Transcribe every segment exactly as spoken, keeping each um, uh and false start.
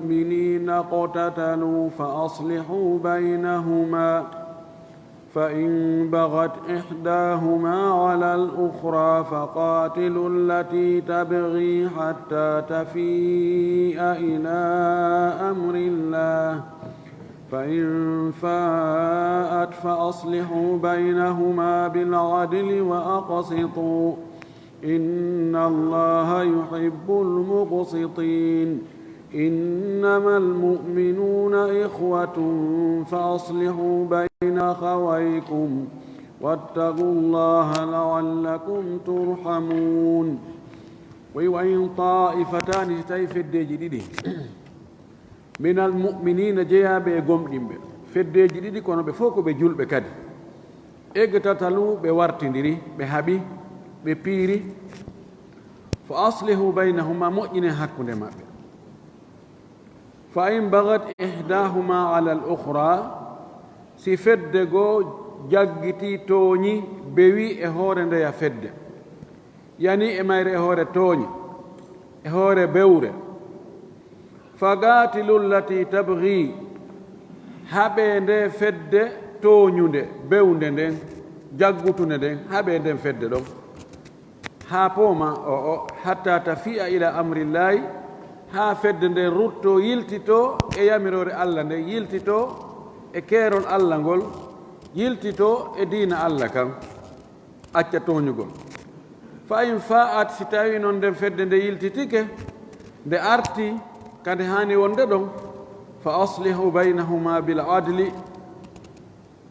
مؤمنين اقتتلوا فأصلحوا بينهما، فإن بغت إحداهما على الأخرى فقاتلوا التي تبغي حتى تفيء إلى أمر الله، فإن فاءت فأصلحوا بينهما بالعدل وأقسطوا، إن الله يحب المقسطين. إنما المؤمنون إخوة فأصلحوا بين أخويكم واتقوا الله لعلكم ترحمون. Wa in ta'ifatani, si tawi feddeeji ɗiɗi, minal mu'minina, jeyaaɓe e gomɗinɓe, feddeeji ɗiɗi, kono ɓe fof ko ɓe julɓe kadi. Iqtatalu, ɓe wartindiri, ɓe haɓi, ɓe piiri. Fa aslihu baynahuma, moƴƴine hakkunde maɓɓe. Fa in bagat ihdahuma ala al ukhra, si fedde goo jaggiti, tooñi, bewi e hoore ndeya fedde, yani e mayre e hoore tooñe, e hoore bewre, fa qatilu llati tabghi, haɓe nde fedde tooñunde, bewnde nden, jaggutunde nden, haɓe nden fedde ɗon. Haa pooma o, o, hatta tafi'a ila amrillahi, haa fedde nden rutto, yiltito e yamiroore Allah nden, yiltito e keerol Allah ngol, yiltito e diina Allah kan. Acca tooñugol. Fa in fa'at, si tawi non nden fedde nde yiltitike, nde arti ka nde haani wonde ɗon, fa aslihu baynahuma bil adli,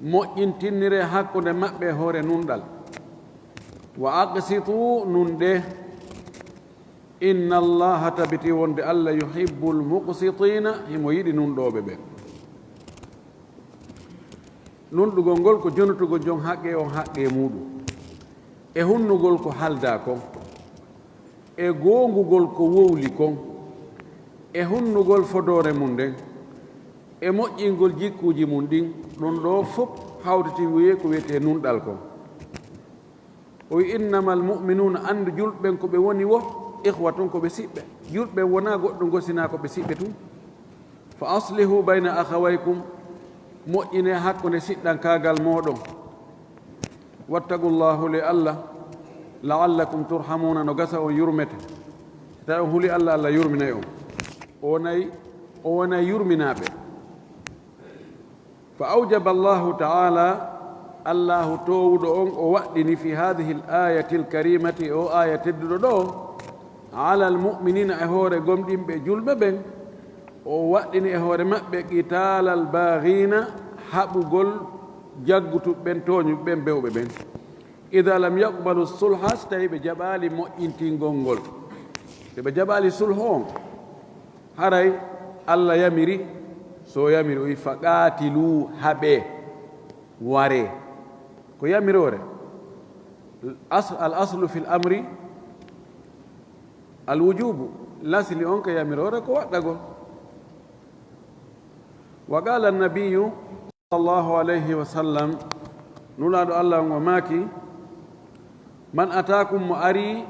moƴƴintinire hakkunde maɓɓe e hoore nunɗal. Wa aqsitu, nunɗe. Inna Allaha, tabiti wonde Allah, yuhibbul muqsitina, himo yiɗi nunɗooɓe ɓe. Nunɗugol ngol ko jonutugol jon haqqe on haqqe muuɗum, e hunnugol ko haldaa kon, e goongugol ko wowli kon, e hunnugol fodoore mum nden, e moƴƴingol jikkuuji mum ɗin. Ɗum ɗoo fof hawtiti wiyee ko wiyetee nunɗal kon. O wi, "Innamal mu'minuuna", anndu julɓe ɓen ko ɓe woni wo, "ikhwatun", ko ɓe siɓɓe. Julɓe ɓen wonaa goɗɗum goo sinaa ko ɓe siɓɓe tun. "Fa aslihu bayna akhawaykum", moƴƴinee hakkunde siɗɗankaagal mooɗon. "Wattaqullaaha", huli Allah, "la'allakum turhamuuna", no gasa on yurmete. Si tawi on huli Allah, Allah yurminay on. O wonay, o wonay yurminaaɓe. Fa awjaba Allahu ta'ala, Allahu toowuɗo on, o waɗɗini fi haadihil aayatil kariimati, o aaya tedduɗo ɗo, alal mu'miniina, e hoore gomɗinɓe julɓe ɓen, o waɗɗini e hoore maɓɓe qitaalal baagiina, haɓugol jaggutuɓe ɓen, tooñuɓe ɓen, bewɓe ɓen. Idaa lam yaqbalu sulha, si tawi ɓe jaɓaali moƴƴintingol ngol, si ɓe jaɓaali sulhu on, haray Allah yamiri, so yamiri, o wi, "Fa qaatilu", haɓee, waree. Ko yamiroore. As-, al aslu fil amri al wujubu. Lasli on ka yamiroore ko waɗɗagol. Wa qaala annabiyyu sallallahu alayhi wa sallam, Nulaaɗo Allah on o maaki, "Man ataakum", mo ari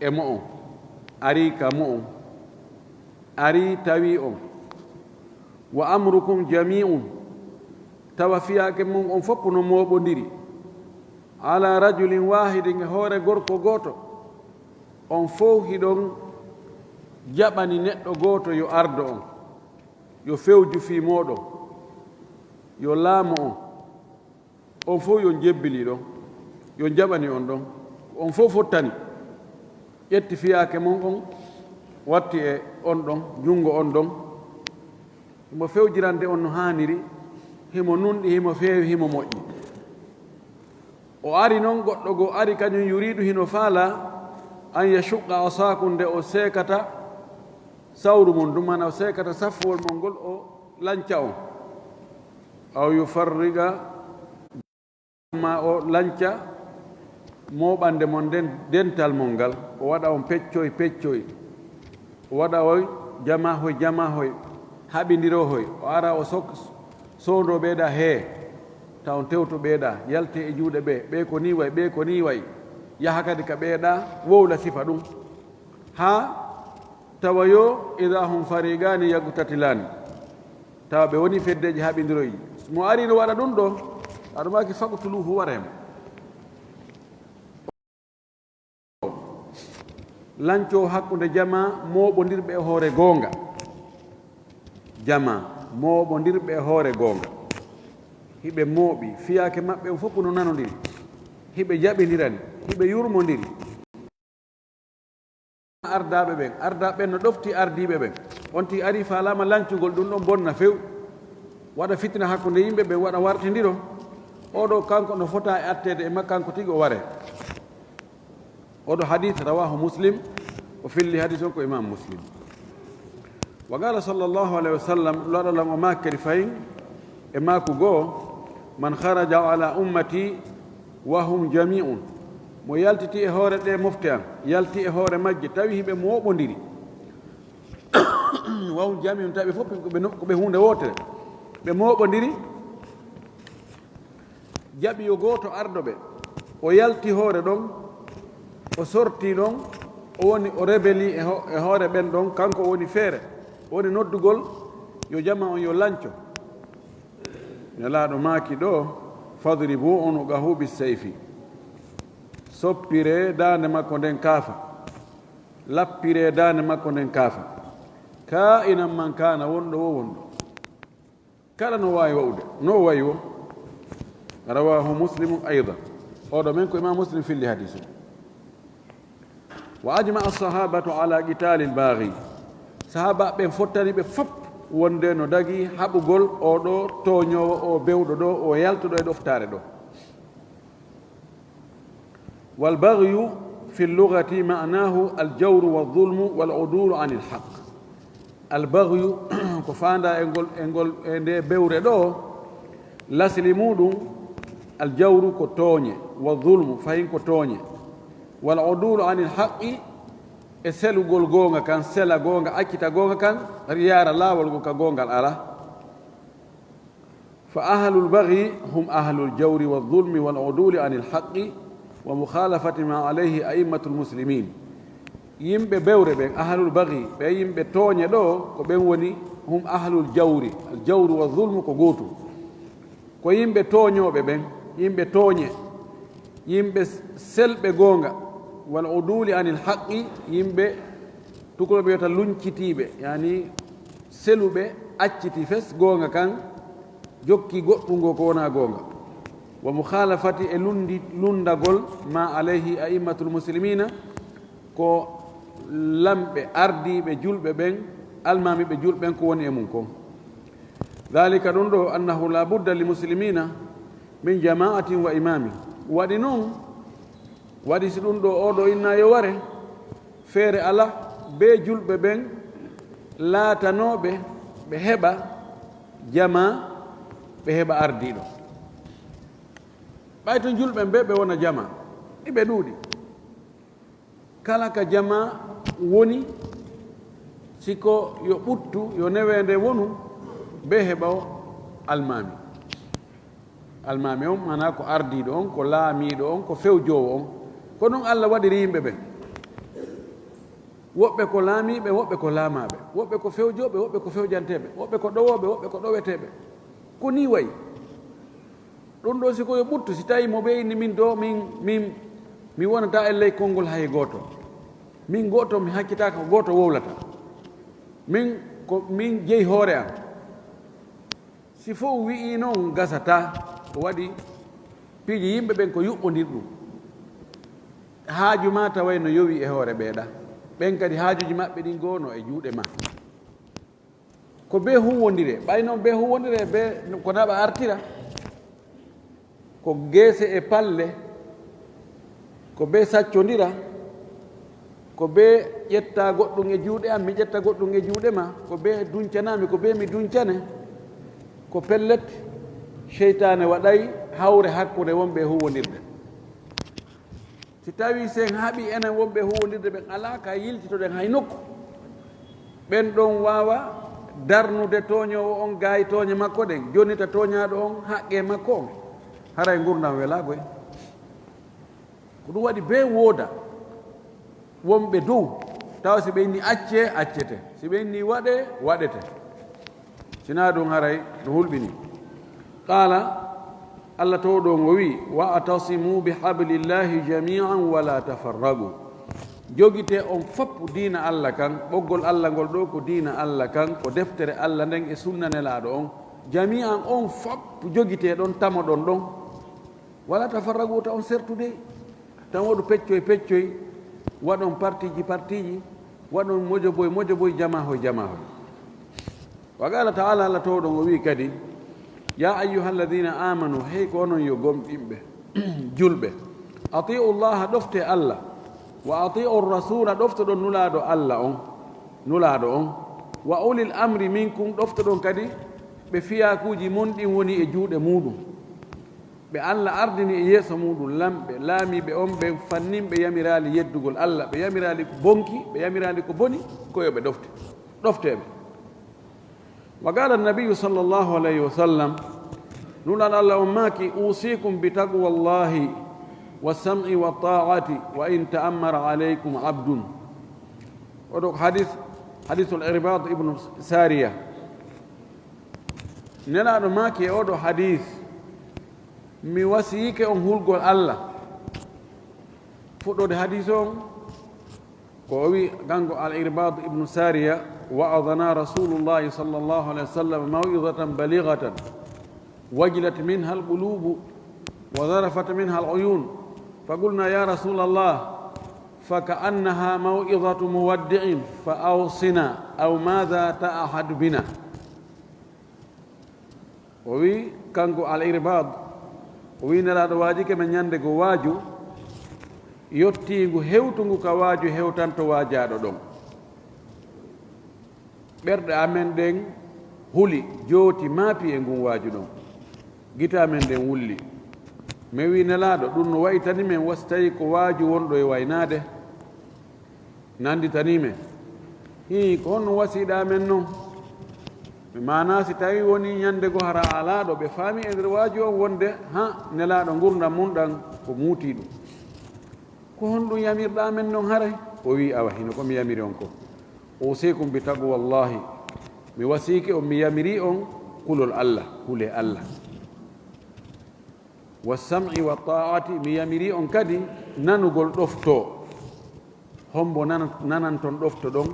e mo'on, ari ka mo'on, ari tawi on, "wa amrukum jami'un", tawa fiyaake mon on fof no mooɓondiri, "ala rajulin wahidin", e hoore gorko gooto, on fof hiɗon jaɓani neɗɗo gooto yo ardo on, yo fewju fii mooɗon, yo laamo on. On fof yo on jebbilii ɗon, yo on jaɓani on ɗon. On fof fottani. Ƴetti fiyaake mon on, watti e on ɗon, junngo on ɗon. Himo fewjirande on no haaniri, himo nunɗi, himo feewi, himo moƴƴi. O ari non, goɗɗo goo ari, kañum yuriidu, hino faalaa, an yashuqqa asaakum, nde o seekata sawru mon ndun, maanaa o seekata saffuwol mon ngol, o lanca on. Aw yufarriqa, maa o lanca mooɓannde mon nden, dental mon ngal, o waɗa on peccoy peccoy, o waɗa on jamaahoy jamaahoy, haɓindiroohoy, o ara o sok-, soondoo ɓee ɗaa hee, taw on tewto ɓee ɗaa, yaltee e juuɗe ɓee, ɓee ko nii wayi, ɓee ko nii wayi, yaha kadi ka ɓee ɗaa, wowla sifa ɗum, haa Tawa yo, idha hum fariqani yaqtatilan. Tawa ɓe woni feddeji haɓindiroyi. Mo ari no waɗa ɗum ɗo, aɗa maaki faqtuluhu, ware mo. Lanco hakkunde jama mooɓondirɓe e hoore goonga. Jama mooɓondirɓe e hoore goonga. Hiɓe mooɓi, fiyaake maɓɓe on fof no nanondiri. Hiɓe jaɓindirani, hiɓe yurmondiri. Ardaaɓe ɓen, ardaaɓe ɓen no ɗofti ardiiɓe ɓen. On tigi ari faalaama lancugol, ɗum ɗon bonna few. Waɗa fitina hakkunde yimɓe ɓen, waɗa wartindiro. Oɗo kanko no fota e atteede e makko, kanko tigi o ware. Oɗo hadith rawahu Muslim, o filli hadith on ko Imam Muslim. Wa qala sallallahu alayhi wa sallam, Laɗo lan o maaki kadi fayin e maaku goo, "Man kharaja ala ummati wa hum jami'un." Mo yaltiti e hoore ɗe mofte an, yalti e hoore majje, tawi hiɓe mooɓondiri. Wa hum jami'un, tawi fof ko ɓe no-, ko ɓe huunde wootere. Ɓe mooɓondiri, jaɓi yo gooto ardo ɓe. O yalti hoore ɗon, o sorti ɗon, o woni o rebeli e ho-, e hoore ɓen ɗon, kanko o woni feere. O woni noddugol yo jama on yo lanco. Nelaaɗo maaki ɗo, "Fadribu unuqahu bissayfi." Soppire daande makko nden kaafa. Lappire daande makko nden kaafa. Kaa'inan man kaana, wonɗo wo wonɗo. Kala no waawi wa'ude, no o wa'i wo. Rawahu Muslimun aydan. Oɗo men ko Imam Muslim filli hadisi. Wa ajma'a as-sahabatu ala qitalil baghi. Sahaba ɓen fottani ɓe fop wonde no dagi haɓugol oɗo tooñoowo, o bewɗo ɗo, o yaltuɗo e ɗoftaare ɗo. Wal baghyu fi lughati ma'nahu al jawru wa dhulmu wal udulu anil haqq. Al baghyu ko faanda e ngol, e ngol, e nde bewre ɗo, lasli muɗum al jawru ko tooñe, wa dhulmu fahin ko tooñe, wal udulu anil haqqi, e selugol goonga kan, sela goonga, accita goonga kan, yaara laawol ngol ka goongal ala. Fa ahlul baghi hum ahlul jawri wa dhulmi wal uduli anil haqqi wa mukhalafati ma alayhi a'immatul muslimin. Yimɓe bewre ɓen, ahlul baghi, ɓe yimɓe tooñe ɗo, ko ɓen woni hum ahlul jawri. Al jawru wa dhulmu ko gootum. Ko yimɓe tooñooɓe ɓen, yimɓe tooñe, yimɓe selɓe goonga, wal uduli anil haqqi, yimɓe tukulɓe wiyata luncitiiɓe, yani seluɓe, acciti fes goonga kan, jokki goɗɗum ngo ko wona goonga. Wa mukhalafati, e lundi, lundagol ma alayhi a'immatul muslimina, ko lamɓe ardiiɓe julɓe ɓen, almaamiiɓe julɓe ɓen ko woni e mum kon. Dhalika, ɗum ɗo, annahu la budda li muslimina min jama'atin wa imami. Waɗi noon, waɗi si ɗum ɗo oɗo inna yo ware, feere ala, be julɓe ɓen laatanooɓe, ɓe heɓa jama, ɓe heɓa ardiiɗo. Ɓay to julɓe ɓe, ɓe wona jama, iɓe ɗuuɗi. Kala ka jama woni, si ko yo ɓuttu, yo neweende wonu, be heɓa o almaami. Almaami on, maanaa ko ardiiɗo on, ko laamiiɗo on, ko fewjoowo on. Ko ɗum Allah waɗiri yimɓe ɓen. Woɓɓe ko laamiiɓe, woɓɓe ko laamaaɓe. Woɓɓe ko fewjooɓe, woɓɓe ko fewjanteeɓe. Woɓɓe ko ɗowooɓe, woɓɓe ko ɗoweteeɓe. Ko nii wayi. Ɗum ɗo si ko yo ɓuttu, si tawi mo ɓe inni min ɗo, min, min, mi wonata e ley konngol hay gooto. Min gooto mi hakkitaaka, ko gooto wowlata. Min ko min jeyi hoore am. Si fof wi'i noon gasata, ko waɗi piiji yimɓe ɓen ko yuɓɓondir ɗum. Haaju ma taway no yowi e hoore ɓeeɗa. Ɓen kadi haajuuji maɓɓe ɗin goo no e juuɗe ma. Ko bee huuwondire, ɓay noon bee huuwondire, bee ko naɓa artira, ko geese e palle, ko bee saccondira, ko bee ƴetta goɗɗum e juuɗe am, mi ƴetta goɗɗum e juuɗe ma, ko bee duncana mi, ko bee mi duncane, ko pellet, seytaane waɗay hawre hakkunde wonɓe e huuwondirde. Si tawii sen haɓii enen wonɓe huuwondirde ɓen alaa ka yiltitoɗen hay nokku, ɓen ɗon waawa darnude tooñoowo on gaay tooñe makko ɗen, jonnita tooñaaɗo on haqqee makko on, haray ngurndan welaa koy. Ko ɗum waɗi bee wooda wonɓe dow, Tawa si ɓe inni accee, accete. Si ɓe inni waɗee, waɗete. Sinaa ɗum haray no hulɓini. Qaala, Allah towɗo on o wi'i, "Wa'tasimu bi hablillahi jami'an wa la tafarraqu." Jogitee on fof diina Allah kan, ɓoggol Allah ngol ɗoo ko diina Allah kan, ko deftere Allah nden e sunna Nelaaɗo on. Jami'an on fof jogitee ɗon, tamoɗon ɗon. Wala tafarraqu, ta on sertude, tan waɗu peccoy peccoy, waɗon partiji partiji, waɗon mojoboy mojoboy, jamahoy jamahoy. Wa qala ta'ala, Allah towɗo o wi kadi, "Ya ayyuhalladhina amanu, hey ko onon yo gomɗinɓe, julɓe, ati'u llaha, ɗofte Allah, wa ati'u rasula, ɗoftoɗon nulaaɗo Allah on, nulaaɗo on, wa ulil amri minkum, ɗoftoɗon kadi ɓe fiyakuuji mon ɗin woni e juuɗe muɗum." Ɓe Allah ardini e yeeso muɗum lamɓe, laamiiɓe on ɓen fannin ɓe yamiraali yeddugol Allah, ɓe yamiraali ko bonki, ɓe yamiraali ko boni, ko yo ɓe ɗofte. Ɗoftee ɓe. Wa qala nabiyyu sallallahu alayhi wa sallam, Nulaaɗo Allah on maaki, "Usikum bi taqwallahi wa sam'i wa ta'ati wa in ta'ammara alaykum abdun." Oɗo hadith, hadithul Irbad ibn Sariya. Nelaaɗo maaki e oɗo hadith, "Mi wasiyike on hulgol Allah." Fuɗɗode hadith on, ko o wi kanko Al-Irbad ibn Sariya, "Wa'adhana Rasulullahi sallallahu alayhi wa sallam maw'izatan balighatan, wajilat minha al-qulubu, wa zarafat minha al-uyun. Fa qulna, ya Rasulallah, fa ka'annaha maw'izatu muwaddi'in, fa awsina, aw madha ta'ahadu bina?" O wi, kanko Al-Irbad, o wi, Nelaaɗo waajike men ñande go waaju yottiingu hewtungu ka waaju hewtanto waajaaɗo ɗon. Ɓerɗe amen ɗen huli, jooti, maapi e ngun waaju ɗon. Gite amen ɗen wulli. Men wi, Nelaaɗo, ɗum no wa'itani men wa si tawii ko waaju wonɗo e waynaade. Nannditanii men. Hii, ko honɗum wasiiɗaa men non? Mi maanaa si tawii wonii ñande goo hara a alaa ɗoo, ɓe faami e nder waaju on wonde, ha, Nelaaɗo ngurndan mun ɗan ko muutii ɗum. Ko honɗum yamirɗaa men non haray? O wi'i, awa, hino ko mi yamiri on ko. Usiikum bi taqwallahi. Mi wasiike on, mi yamirii on kulol Allah, hulee Allah. Wa sam'i wa ta'ati, mi yamirii on kadi nanugol ɗoftoo. Hombo nana-, nananton ɗofto ɗon?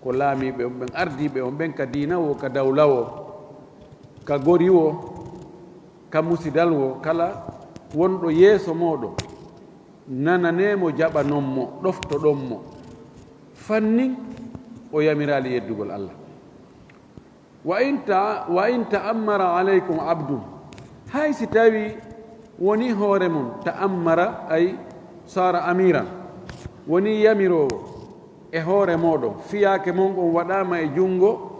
Ko laamiiɓe on ɓen, ardiiɓe on ɓen ka diina woo, ka dawla woo, ka gori woo, ka musidal woo, kala wonɗo yeeso mooɗon, nananee mo, jaɓanon mo, ɗoftoɗon mo. Fannin o yamiraali yeddugol Allah. Wa in ta-, wa in ta'ammara alaykum abdun. Hay si tawii wonii hoore mon, ta'ammara ay sara amiran, wonii yamiroowo e hoore mooɗon, fiyaake mon on waɗaama e junngo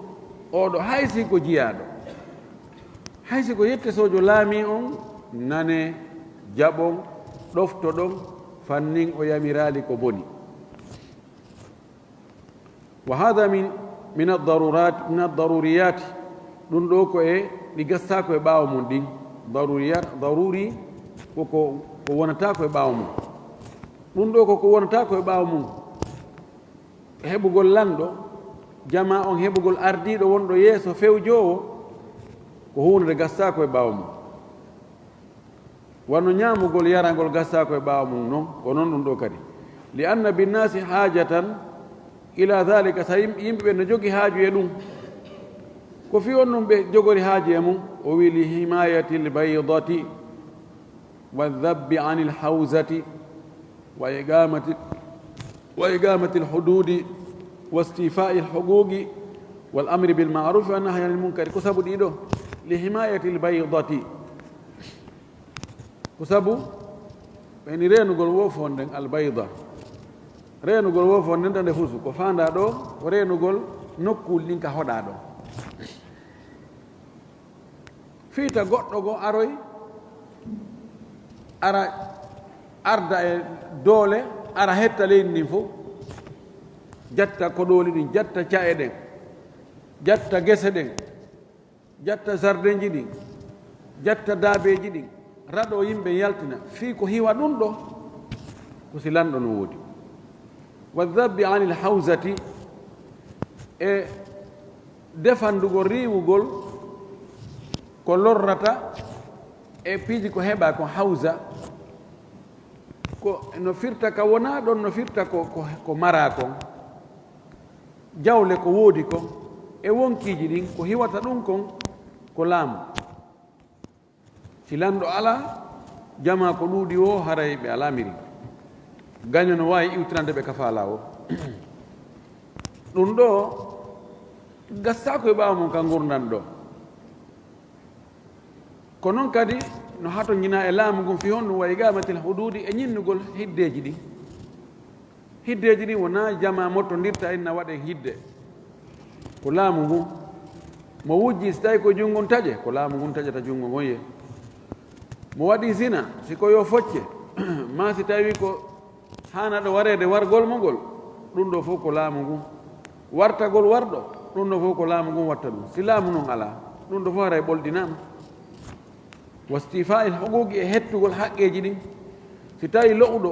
oɗo, hay si ko jiyaaɗo, hay si ko yettesoojo laamii on, nanee, jaɓon, ɗoftoɗon, fannin o yamiraali ko boni. Wa hada min, min ad-darurat, min ad-daruriyat. Ɗum ɗoo ko e ɗi gasataa ko e ɓaawo mum ɗin. Daruriyat, daruri ko, ko, ko wonataa ko e ɓaawo mum. Ɗum ɗoo ko ko wonataa ko e ɓaawo mum. Heɓugol lanɗo, jamaa on heɓugol ardiiɗo wonɗo yeeso fewjoowo, ko huunde nde gasataa ko e ɓaawo mum. Wano ñaamugol, yarangol gasataa ko e ɓaawo mum non, ko non ɗum ɗoo kadi. Li anna binnaasi haajatan ila dhalika, sa yim-, yimɓe ɓe no jogi haaju e ɗum. Ko fii on ɗum ɓe jogori haaju e mum, o wi, li himayatil baydati wa dhabbi anil hawzati wa iqamati, wa iqamatil hududi wa istifa'il huquqi wal amri bil ma'rufi wa nahyi anil munkari. Ko sabu ɗiɗo, li himayatil baydati. Ko sabu ɓeni reenugol woofon nden albayda. Reenugol woofon nden tan nde fusu. Ko faandaa ɗoo, ko reenugol nokkuuli ɗin ka hoɗaa ɗoo. Fii ta goɗɗo goo aroy, ara arda e doole, ara hetta leydi ndin fow. Jatta koɗooli ɗin, jatta ca'e ɗen, jatta gese ɗen. Jatta zardenji ɗin, jatta daabeeji ɗin, raɗoo yimɓe yaltina, fii ko hiwa ɗum ɗoo, ko si lanɗo no woodi. Wa dhabbi anil hawzati, e defandugol riiwugol ko lorrata, e piiji ko heɓa ko hawza, ko no firta ka wona ɗon, no firta ko, ko, ko mara kon, jawle ko woodi kon, e wonkiiji ɗin ko hiwata ɗum kon ko laamu. Si lanɗo alaa, jamaa ko ɗuuɗi o, haray ɓe alaa miri. Gaño no waawi iwtinande ɓe ka faalaa o. Ɗum ɗo gassaako e ɓaawo mum ka ngurndan ɗo. Ko non kadi no hatonjinaa e laamu ngun fi honɗum wa iqaamatil huduudi e ñinnugol hiddeeji ɗin. Hiddeeji ɗin wonaa jamaa mottondirta inna waɗen hidde. Ko laamu ngun. Mo wujji, si tawi ko junngo ngun taƴe, ko laamu ngun taƴata junngo ngon ye. Mo waɗi zina, si ko yo focce, maa si tawi ko haanaɗo wareede wargol mo ngol, ɗum ɗo fof ko laamu ngun. Wartagol warɗo, ɗum ɗo fof ko laamu ngun watta ɗum. Si laamu non alaa, ɗum ɗo fof haray ɓolɗinaama. Wastifa'il huquqi, e hettugol haqqeeji ɗin. Si tawi lo'uɗo,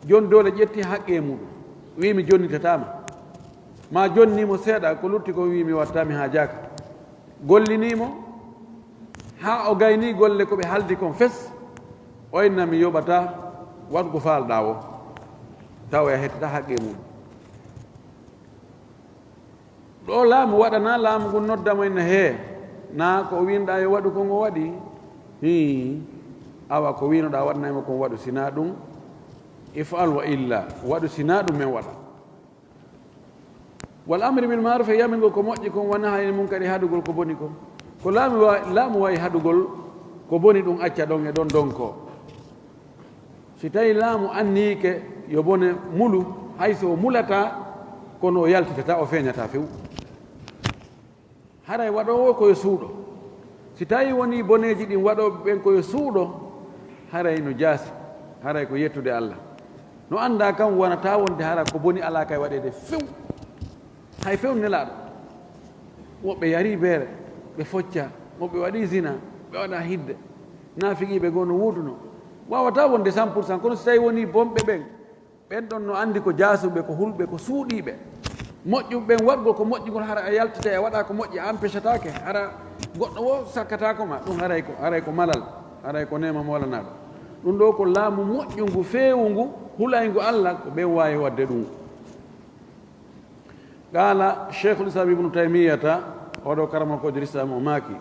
jon doole ƴetti haqqe muɗum, wi mi jonnitataa ma. Ma jonni mo seeɗa, ko lutti kon wi mi watta, mi haajaaka. Gollini mo, haa o gayni golle ko ɓe haldi kon fes, o inna mi yoɓata, waɗ ko faalɗaa o. Tawa a hettata haqqe muɗum. Ɗo laamu waɗana, laamu ngun nodda mo inna hee, naa ko o winɗa yo waɗu kon o waɗi? Hii, awa ko winoɗa waɗanay mo kon waɗu, sinaa ɗum, if'al wa illa, waɗu sinaa ɗum men waɗa. Wal amri bil ma'ruf, e yamirgol ko moƴƴi kon, wa nahyi anil munkari, haɗugol ko boni kon. Ko laamu wa-, laamu wawi haɗugol ko boni ɗum acca ɗon e ɗon ɗon ko. Si tawi laamu anniike yo bone mulu, hay so o mulata, kono o yaltitata, o feeñata few. Haray waɗoowo ko yo suuɗo. Si tawi woni boneeji ɗin waɗooɓe ɓen ko yo suuɗo, haray no jaasi, haray ko yettude Allah. No anndaa kan wonata wonde hara ko boni alaa kay waɗeede few. Hay few nelaaɗo. Woɓɓe yari beere, ɓe focca, woɓɓe waɗi zina, ɓe waɗa hidde. Naafiqiiɓe goo no wooduno. Waawata wonde cent pour cent, kono si tawi woni bonɓe ɓen, ɓen ɗon no anndi ko jaasuɓe, ko hulɓe, ko suuɗiiɓe. Moƴƴuɓe ɓen waɗgol ko moƴƴugol, hara a yaltitay, a waɗa ko moƴƴi, a empêchataake, hara goɗɗo wo sakkataako ma. Ɗum haray ko, haray ko malal, haray ko neema moolanaaɗo. Ɗum ɗo ko laamu moƴƴungu, feewungu, hulayngu Allah, ko ɓen waawi waɗde ɗum. Qaala Cheikhul Islam Ibnu Taymiyata, oɗo karamokoojo Lislaam, o maaki,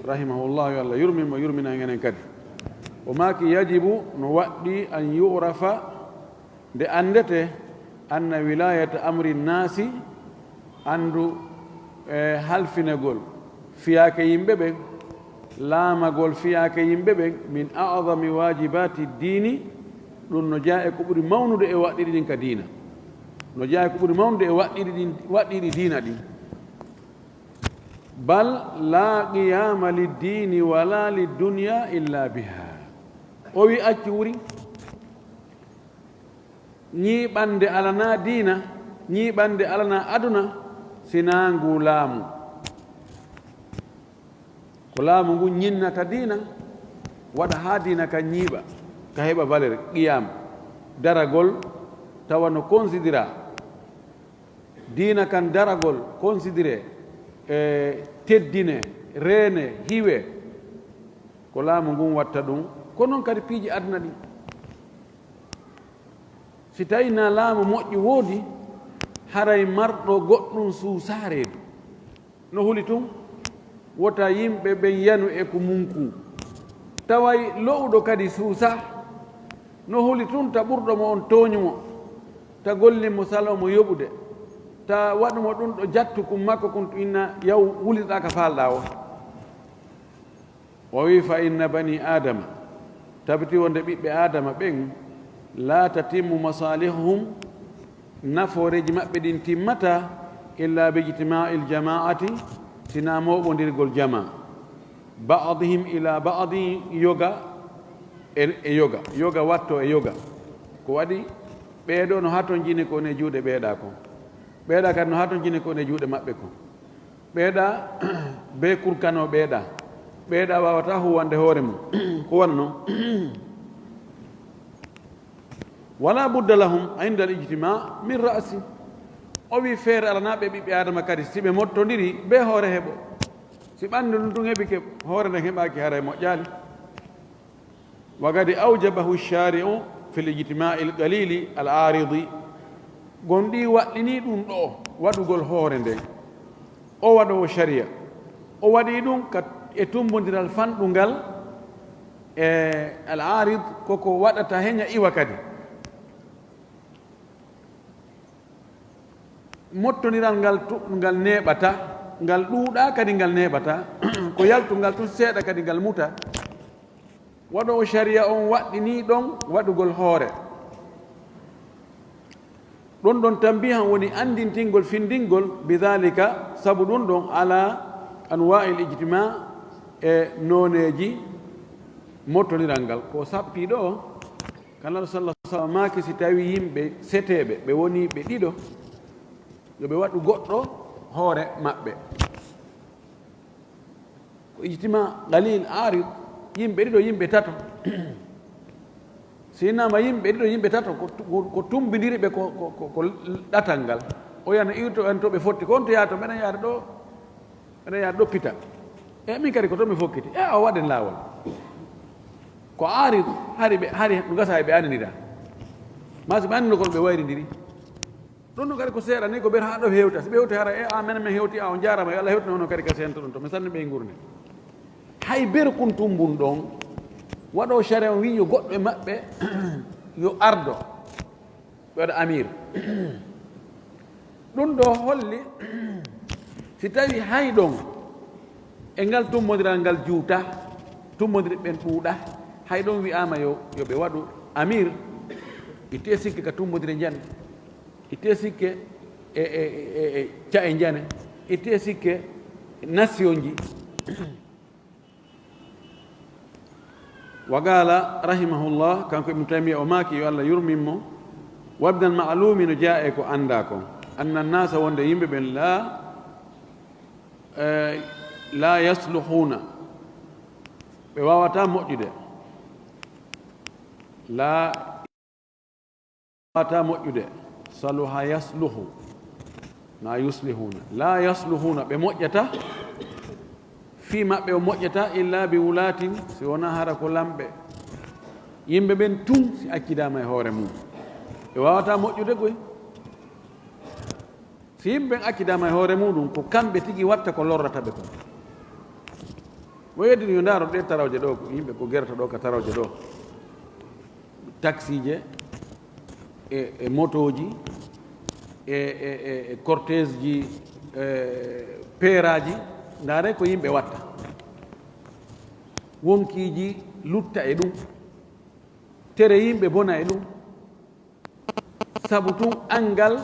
rahimahullah, yo Allah yurmin mo, yurmina en enen kadi. O maaki, yajibu, no waɗɗi, an yu'rafa, nde anndete, anna wilayata amri nnaasi, anndu, e halfinegol fiyaake yimɓe ɓen, laamagol fiyaake yimɓe ɓen, min a'zami waajibati ddiini, ɗum no jeyaa e ko ɓuri mawnude e waɗɗiɗi ɗin ka diina. No jeyaa e ko ɓuri mawnude e waɗɗiɗi ɗin, waɗɗiɗi diina ɗin. Bal laa qiyaama liddiini walaa liddunya illa biha. O wi accu wuri. Ñiiɓande alanaa diina, ñiiɓande alanaa aduna, sinaa nguu laamu. Ko laamu ngun ñinnata diina, waɗa haa diina kan ñiiɓa, ka heɓa valeur, qiyam, daragol, tawa no considéra. Diina kan daragol, considéré, e teddine, reene, hiwe. Ko laamu ngun watta ɗum, ko non kadi piiji aduna ɗin. Si tawi na laamu moƴƴo woodi, haray marɗo goɗɗum suusaa reedu. No huli tun, wota yimɓe ɓen yanu e ko munkun. Taway lo'uɗo kadi suusaa, no huli tun ta ɓurɗo mo on tooñu mo, ta gollin mo salo mo yoɓude, ta waɗu mo ɗun ɗo jattu kun makko kun inna yaw wulirɗaa ka faalɗaa o. O wi, "Fa inna bani Aadama," tabiti wonde ɓiɓɓe Aadama ɓen, "laa tatimmu masaalihuhum," nafooreeji maɓɓe ɗin timmata, "illa bi ijtimaa'il jamaa'ati," sinaa mooɓondirgol jamaa, "ba'dihim ila ba'din," yoga e, e yoga, yoga watto e yoga. Ko waɗi ɓeeɗo no hatonjini ko ne juuɗe ɓeeɗa kon, ɓeeɗa kadi no hatonjini ko ne juuɗe maɓɓe kon. Ɓeeɗa be kurkano ɓeeɗa. Ɓeeɗa waawata huwande hoore mum. Ko wano non. Wala budda lahum inda al ijtima min ra'si. O wi feere alanaa ɓe ɓiɓɓe Aadama kadi, si ɓe mottondiri, be hoore heɓo. Si ɓanndu ndun tun heɓike, hoore nden heɓaaki, haray moƴƴaali. Wa qad awjabahu shari'u fil ijtima'i al qalili al aridi. Gonɗi waɗɗini ɗun ɗoo waɗugol hoore nden. O waɗoowo shari'a. O waɗi ɗun ka, e tumbondiral fanɗungal, e al arid, koko waɗata heña iwa kadi. Mottondiral ngal tu-, ngal neeɓata, ngal ɗuuɗaa kadi ngal neeɓata, ko yaltungal tun seeɗa kadi ngal muta. Waɗoowo shari'a on waɗɗinii ɗon waɗugol hoore. Ɗon ɗon tambihan woni anndintingol, findingol, bidhalika, sabu ɗun ɗon, ala anwa'il ijtima, e nooneeji mottondiral ngal. Ko sappii ɗoo, Kan Laaɗo sallallahu alaihi wasallam maaki, si tawi yimɓe seteeɓe, ɓe woni ɓe ɗiɗo, yo ɓe waɗu goɗɗo hoore maɓɓe. Ko ijtima qalil, arid, yimɓe ɗiɗo, yimɓe tato. Si innama yimɓe ɗiɗo, yimɓe tato, ko, ko, ko tumbindiri ɓe ko, ko, ko, ko ɗatal ngal. O yana irto en to ɓe fotti, ko on to yaha to, meɗen yaha ɗo, meɗen yaha ɗo pita. E min kadi ko to mi fokkiti. E o waɗen laawol. Ko arid, hari ɓe, hari ɗum gasa e ɓe anndira. Ma si ɓe anndino kono ɓe wayrindiri. Ɗum ɗum kadi ko seeɗa ni, ko ɓe haa ɗo hewta. Si ɓe hewti hara, e a menen men hewti, a on jaarama, yo Allah hewtino hono kadi ka sento ɗum to. Mi sanni ɓe e ngurnde. Hay ɓe kun tumbun ɗon, waɗo shari'a on wi yo goɗɗo e maɓɓe yo ardo. Ɓe waɗa amir. Ɗum ɗo holli, si tawi hay ɗon e ngal tummbondiral ngal juuta, tummbondirɓe ɓen ɗuuɗa, hay ɗon wi'aama yo, yo ɓe waɗu amir, ittee sikke ka tummbondire njane, ittee sikke e, e, e, e ca'e njane, ittee sikke nation ji. Wa qala rahimahullah, kanko Ibnu Taymiya, o maaki, yo Allah yurmin mo, wa min al ma'lumi, no jaa e ko anndaa kon, anna nnaasa, wonde yimɓe ɓen, la, eh, la yasluhuna, ɓe waawataa moƴƴude, la waawataa moƴƴude, saluha yasluhu, na yuslihuna, la yasluhuna, ɓe moƴƴata, fii maɓɓe o moƴƴata, illa bi wulatin, si wonaa hara ko lamɓe. Yimɓe ɓen tun, si accidaama e hoore mum, ɓe waawataa moƴƴude koy. Si yimɓe ɓen accidaama e hoore muɗum, ko kamɓe tigi watta ko lorrata ɓe kon. Mo yeddini yo ndaaro ɗee tarawje ɗoo, ko yimɓe ko gerata ɗoo ka tarawje ɗoo. Taksiije, e, e motooji, e, e, e, e cortège ji, e peeraaji, ndaare ko yimɓe watta. Wonkiiji lutta e ɗum, tere yimɓe bona e ɗum. Sabu tun anngal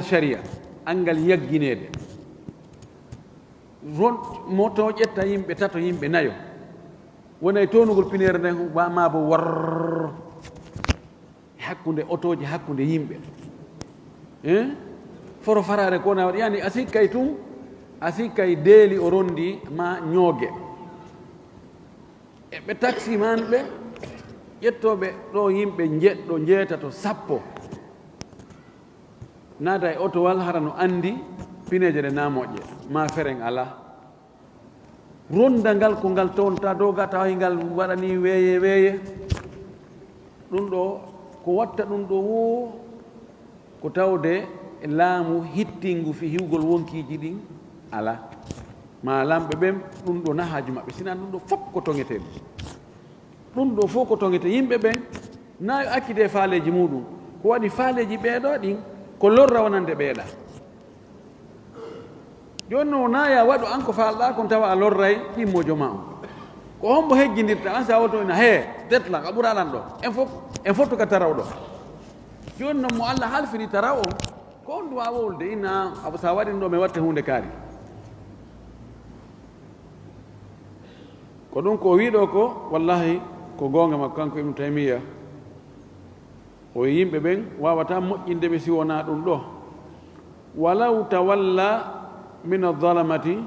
sharia, anngal yaggineede. Ron moto ƴetta yimɓe tato, yimɓe nayo, wona e townugol pineere nden, wa-, maa bo warr, e hakkunde otooji, hakkunde yimɓe. Hein? Foro faraare ko na waɗi, yani, a sikkay tun, a sikkay deeli o rondi ma ñooge. E ɓe taksiman ɓe, ƴettooɓe ɗo yimɓe njeɗɗo, njeetato, sappo, naata e otowal, hara no anndi pineeje ɗe na moƴƴe, ma feren alaa. Ronda ngal ko ngal townta doga, tawa ngal waɗani weeye weeye. Ɗum ɗo, ko watta ɗum ɗo woo, ko tawde laamu hittingu fii hiwgol wonkiiji ɗin alaa. Ma lamɓe ɓen, ɗum ɗo na haaju maɓɓe, sinaa ɗum ɗo fof ko toŋetee ɗum. Ɗum ɗo fof ko toŋetee yimɓe ɓen, na yo accide faaleeji muɗum. Ko waɗi faaleeji ɓeeɗo ɗin, ko lorra wonande ɓeeɗa. Jooni noon, na ya waɗu an ko faalɗaa kon, tawa a lorray ɗimmojo ma on. Ko hombo hejjindirta an, sa woto ina, "Hee, detla, a ɓura lan ɗo." En fof, en fottu ka taraw ɗo. Jooni noon, mo Allah halfini taraw on, ko on duwa wowlude, ina, "Abo, sa waɗi ɗum ɗo, mi watte huunde kaari." Ko ɗum ko o wi'i ɗo ko, wallahi, ko goonga makko kanko Ibnu Taymiya. O wi'i yimɓe ɓen waawataa moƴƴinde ɓe si wonaa ɗum ɗo. "Walaw tawalla min adh-dhalamati",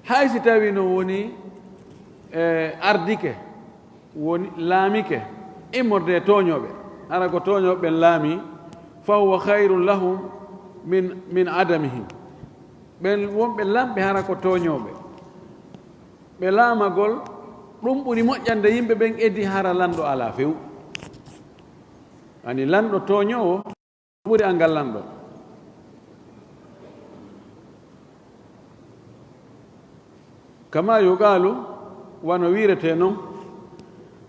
hay si tawi no woni, e, ardike, woni laamike, immorde e tooñooɓe, hara ko tooñooɓe ɓen laami, fa huwa khayrun lahum min, min adamihim. Ɓen wonɓe lamɓe hara ko tooñooɓe. Ɓe laamagol, ɗum ɓuri moƴƴande yimɓe ɓen edi hara lanɗo alaa few. Ani lanɗo tooñoowo ɓuri angal lanɗo. Kama yuqaalu, wano wiirete non,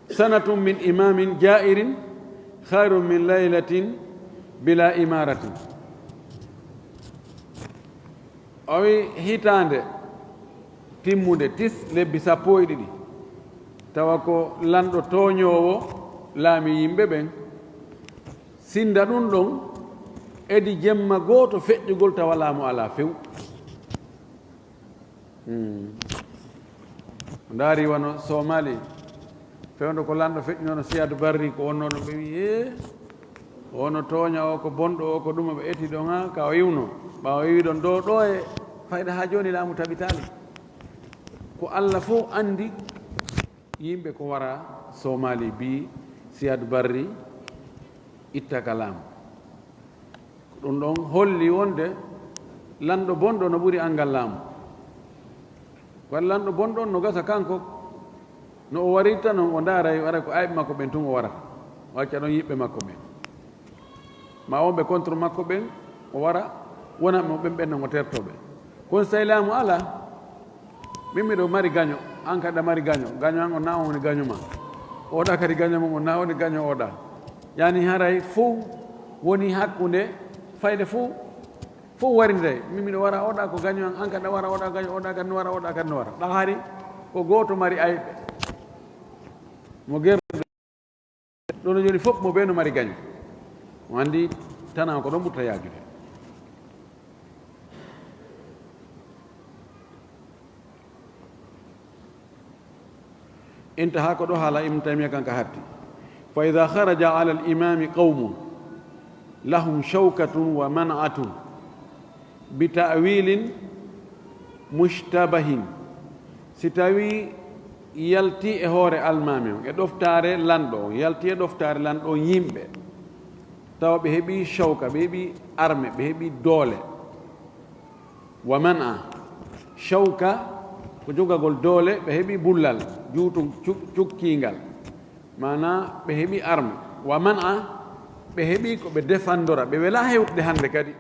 sanatun min imaamin jaa'irin khayrun min laylatin bila imaaratin. O wi hitaande timmunde tis lebbi sappo e ɗiɗi, tawa ko lanɗo tooñoowo laami yimɓe ɓen, sinda ɗum ɗon edi jemma gooto feƴƴugol tawa laamu alaa few. Hmm. Ndaari wano Somali, fewndo ko lanɗo feƴƴunono Siyad Barri, ko wonno ɗum ɓe wi, "Ee, o no tooña, o ko bonɗo, o ko ɗuma," ɓe eti ɗon, haa ka o iwno. Ɓaawo iwi ɗon ɗo, ɗo e fayda haa jooni laamu tabitaali. Ko Alla fof anndi yimɓe ko wara Somali bi Siyad Barri itta ka laamu. Ko ɗum ɗon holli wonde lanɗo bonɗo no ɓuri angal laamu. Ko lanɗo bonɗo on no gasa kanko, no o warirta non, o ndaaray, waray ko ayɓe makko ɓen tun o warata. O acca ɗon yiɓɓe makko ɓen. Ma wonɓe contre makko ɓen, o wara, wona mo ɓen ɓen non o terto ɓe. Kono so tawi laamu alaa, min miɗo mari gaño, an kadi a mari gaño, gaño an on na on woni gaño ma. Oɗa kadi gaño mum on na woni gaño oɗa. Yani haray fow woni hakkunde fayde fow, fow warinde. Min miɗo wara oɗa ko gaño an, an kadi a wara oɗa gaño, oɗa kadi no wara, oɗa kadi no wara. Ɗa hari ko gooto mari ayɓe. Mo gerɗo ɗon o joni fof mo ɓe no mari gaño. O anndi tana ko ɗon ɓurta yaajude. Intaha ko ɗo haala Ibn Taymiya kanka hatti. Fa idha kharaja ala al imami qawmun lahum shawkatun wa man'atun bi ta'wilin mushtabahin. Si tawi yalti e hoore almaami on, e ɗoftaare lanɗo on, yalti e ɗoftaare lanɗo on yimɓe, tawa ɓe heɓi shawka, ɓe heɓi arme, ɓe heɓi doole. Wa man'a, shawka ko jogagol doole, ɓe heɓi bullal, juutu cuk-, cukkiingal. Maanaa ɓe heɓi arme. Wa man'a, ɓe heɓi ko ɓe defandora, ɓe welaa hewtude hannde kadi.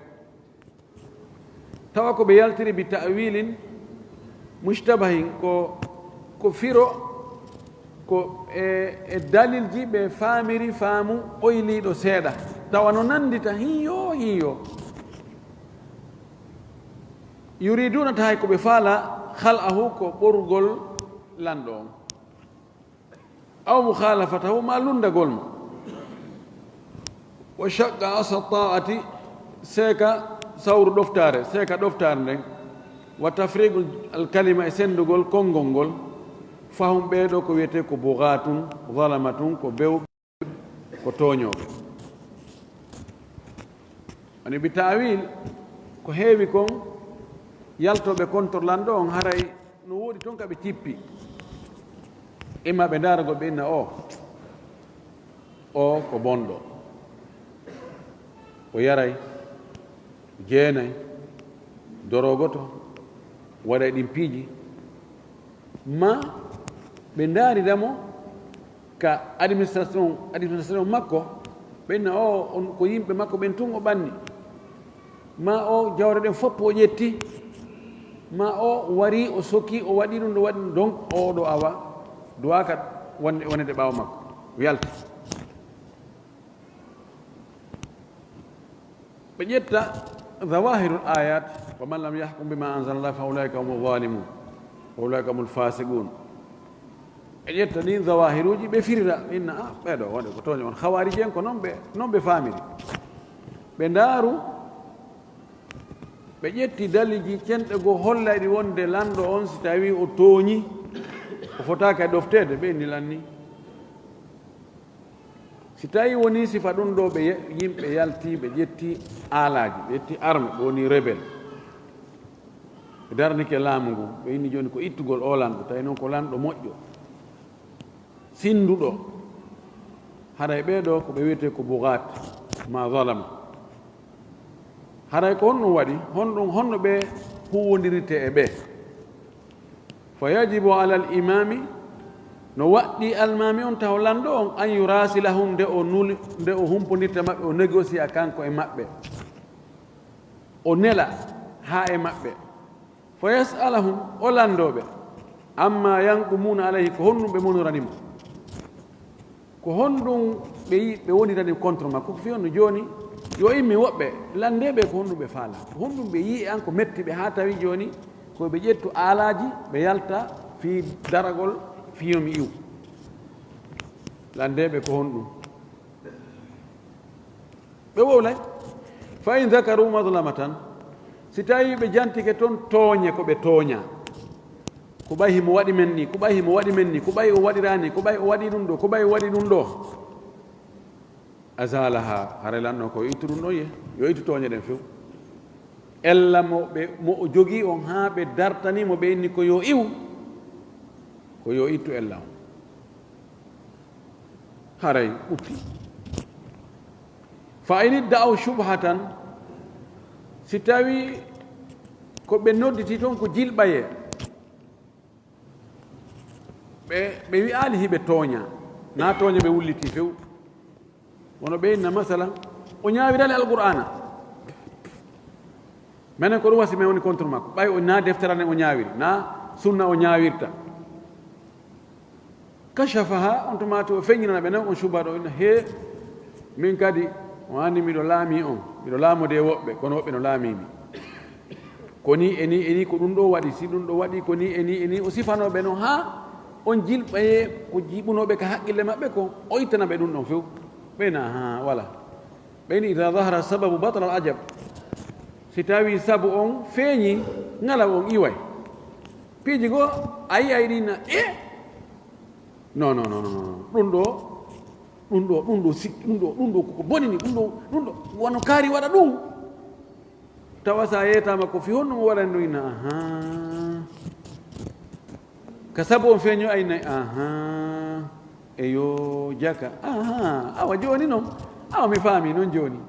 Tawa ko ɓe yaltiri bi ta'wilin mushtabahin, ko, ko firo, ko e, e dalilji ɓe faamiri faamu ɓoyliiɗo seeɗa. Tawa no nanndita hiyo hiyo. Yuriduna, tahay ko ɓe faala, khal'ahu, ko ɓorugol lanɗo on. Aw mukhalafatahu, ma lunndagol mo. Wa shaqqa asa ta'ati, seeka sawru ɗoftaare, seeka ɗoftaare nden. Wa tafriqu al kalima, e senndugol konngol ngol. Fahum, ɓee ɗoo ko wiyetee ko bughatun, zalamatun, ko bewɓe, ko tooñooɓe. Ani bi ta'wil, ko heewi kon yaltooɓe contre lanɗo on, haray no woodi ton ka ɓe cippi. Imma ɓe ndaaragol ɓe inna o, o ko bonɗo. O yaray, o jeenay, dorogoto, waɗay ɗin piiji. Ma ɓe ndaarira mo ka administration, administration makko, ɓe inna o, on ko yimɓe makko ɓen tun o ɓanni. Ma o jawre ɗen fof o ƴetti, ma o wari, o soki, o waɗi ɗum, ɗo waɗi ɗum, donc o ɗo awa duwaaka wonde, wonede ɓaawo makko, o yalti. Ɓe ƴetta zawahirul ayat, "Wa man lam yahkum bima anzalallah fa ulaika humuz zalimun, wa ulaika humul fasiqun." Ɓe ƴetta ɗin zawahiruji, ɓe firira, inna, "Ah, ɓeɗo wonde ko tooño on." Khawariji en ko non ɓe, non ɓe faamiri. Ɓe ndaaru, ɓe ƴetti dalilji cenɗe goo hollayɗi wonde lanɗo on, si tawi o tooñi, o fotaaka e ɗofteede, ɓe inni lanni. Si tawi woni sifa ɗum ɗo, ɓe ye-, yimɓe yalti, ɓe ƴetti aalaaji, ɓe ƴetti arme, ɓe woni rebel. Ɓe darnike laamu ngu, ɓe inni jooni ko ittugol o lanɗo, tawi noon ko lanɗo moƴƴo, sinnduɗo. Haray ɓee ɗoo ko ɓe wiyetee ko bugaat, ma zalama. Haray ko honɗum waɗi? Honɗum, honno ɓe huwwondirirtee e ɓee? Fa yajibu alal imaami, no waɗɗii almaami on taho lanɗo on, an yurasilahum, nde o nuli, nde o humpondirta maɓɓe, o négocier kanko e maɓɓe. O nela haa e maɓɓe. Fa yas'alahum, o lanndoo ɓe, amma yanqumuuna alayhi, ko honɗum ɓe monorani mo? Ko honɗum ɓe yi-, ɓe wonirani contre makko? Ko fii on no jooni, yo immi woɓɓe, lanndee ɓe ko honɗum ɓe faalaa. Ko honɗum ɓe yi'i an ko metti ɓe haa tawi jooni ko ɓe ƴettu aalaaji, ɓe yalta fii daragol fii yo mi iw. Lanndee ɓe ko honɗum? Ɓe wowlay. Fa in dakaru mazlamatan, si tawi ɓe jantike ton tooñe ko ɓe tooña, ko ɓay himo waɗi men ni, ko ɓay himo waɗi men ni, ko ɓay o waɗiraani, ko ɓay o waɗi ɗum ɗo, ko ɓay o waɗi ɗum ɗo. Azalaha, haray lanɗo ko yo ittu ɗum ɗon ye, yo ittu tooñe ɗen few. Ella mo ɓe, mo o jogii on haa ɓe dartanii mo, ɓe inni ko yo iw, ko yo ittu ella on. Haray ɓutti. Fa in idda'aw shubhatan, si tawi ko ɓe nodditi ton ko jilɓaye, ɓe, ɓe wi'aali hiɓe tooña, na tooña ɓe wulliti few. Wono ɓe inna masala, o ñaawirali Alqur'aana. Menen ko ɗum wasi men woni contre makko. Ɓay o na deftere nden o ñaawiri, na sunna o ñaawirta. Kashafaha, on tuma to o feññinana ɓe non on suba ɗo, inna, "He, min kadi, o anndi miɗo laami on, miɗo laamode e woɓɓe, kono woɓɓe no laamii mi. Ko ni e ni e ni ko ɗum ɗo waɗi, si ɗum ɗo waɗi, ko ni e ni e ni." O sifanoo ɓe non haa on jilɓaye ko jiɓunooɓe ka haqqille maɓɓe ko, o ittana ɓe ɗum ɗon few. Ɓe na, "Haa, wala." Ɓe ni, "Idha zahara sababu batala al ajab." Si tawi sabu on feeñi, ngala on iway. Piiji goo, a yi'ay ɗi na, "E? No, no, no, no, no. Ɗum ɗo, ɗum ɗo, ɗum ɗo sik-, ɗum ɗo, ɗum ɗo koko boni ni, ɗum ɗo, ɗum ɗo, wano kaari waɗa ɗum." Tawa sa yeetaama ko fi honno mo waɗani ɗum, ina, ahaa. Ka sabu on feeño ay nay, ahaa. Eyo, jaka, ahaa. Awa jooni non, awa mi faami non jooni.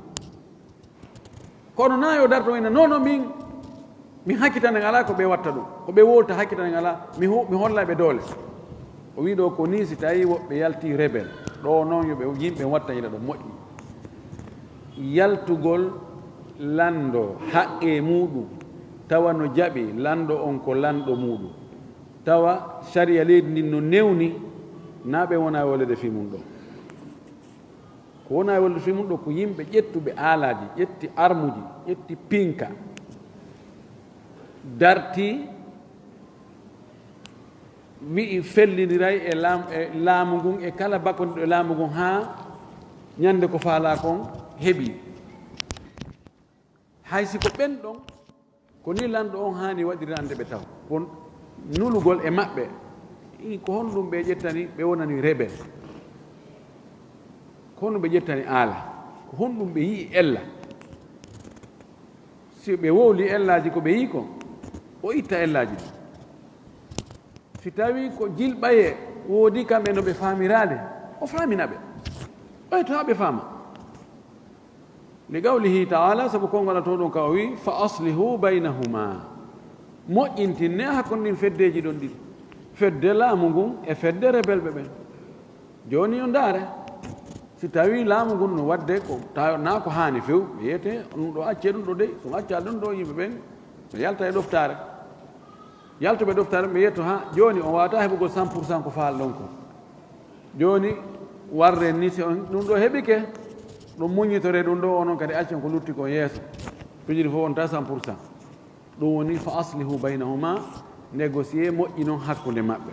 Kono na yo darto ina, "Non, non, min, min hakkitande alaa ko ɓe watta ɗum. Ko ɓe wolta hakkitande alaa, mi ho-, mi holla ɓe doole." O wii ɗo ko nii si tawi woɓɓe yalti rebel. Ɗo non yo ɓe yimɓe watta ina ɗo moƴƴi. Yaltugol lanɗo haqqe muɗum, tawa no jaɓi lanɗo on ko lanɗo muɗum. Tawa sariya leydi ndin no newni, na ɓe wona wolede fii mum ɗo. Ko wona e wallude fii mum ɗo ko yimɓe ƴettuɓe aalaaji, ƴetti armuji, ƴetti pinka, darti, wi'i fellindiray e laam-, e laamu ngun, e kala bakkondiɗo e laamu ngun haa ñande ko faalaa kon heɓi. Hay si ko ɓen ɗon, ko ni lanɗo on haani waɗirande ɓe taw. Ko nulugol e maɓɓe. I, ko honɗum ɓe ƴettani, ɓe wonani rebel? Ko honɗum ɓe ƴettani aala? Ko honɗum ɓe yi'i ella? Si ɓe wowli ellaaji ko ɓe yi'i ko, o itta ellaaji ɗin. Si tawi ko jilɓaye woodi kamɓe no ɓe faamiraade, o faamina ɓe. Ɓay to haa ɓe faama. Li qawlihi ta'ala, sabu konngol to ɗon ka o wi, "Fa aslihu baynahuma." Moƴƴintinne hakkunde ɗin feddeeji ɗon ɗiɗi. Fedde laamu ngun e fedde rebelɓe ɓen. Jooni yo ndaare. Si tawi laamu ngun no waɗde ko ta-, na ko haani few, ɓe yiyete, "Ɗum ɗo accee ɗum ɗo dey, so on accaa ɗum ɗo yimɓe ɓen, no yalta e ɗoftaare." Yaltuɓe ɗoftaare, ɓe yetto, "Ha, jooni on waawataa heɓugol cent pour cent ko faalɗon ko. Jooni warren ni, si on ɗum ɗo heɓike, ɗum muññitore ɗum ɗo, onon kadi accen ko lutti kon yeeso. Piiji ɗi fof wonta cent pour cent." Ɗum woni, "Fa aslihu baynahuma", négocier, moƴƴinon hakkunde maɓɓe.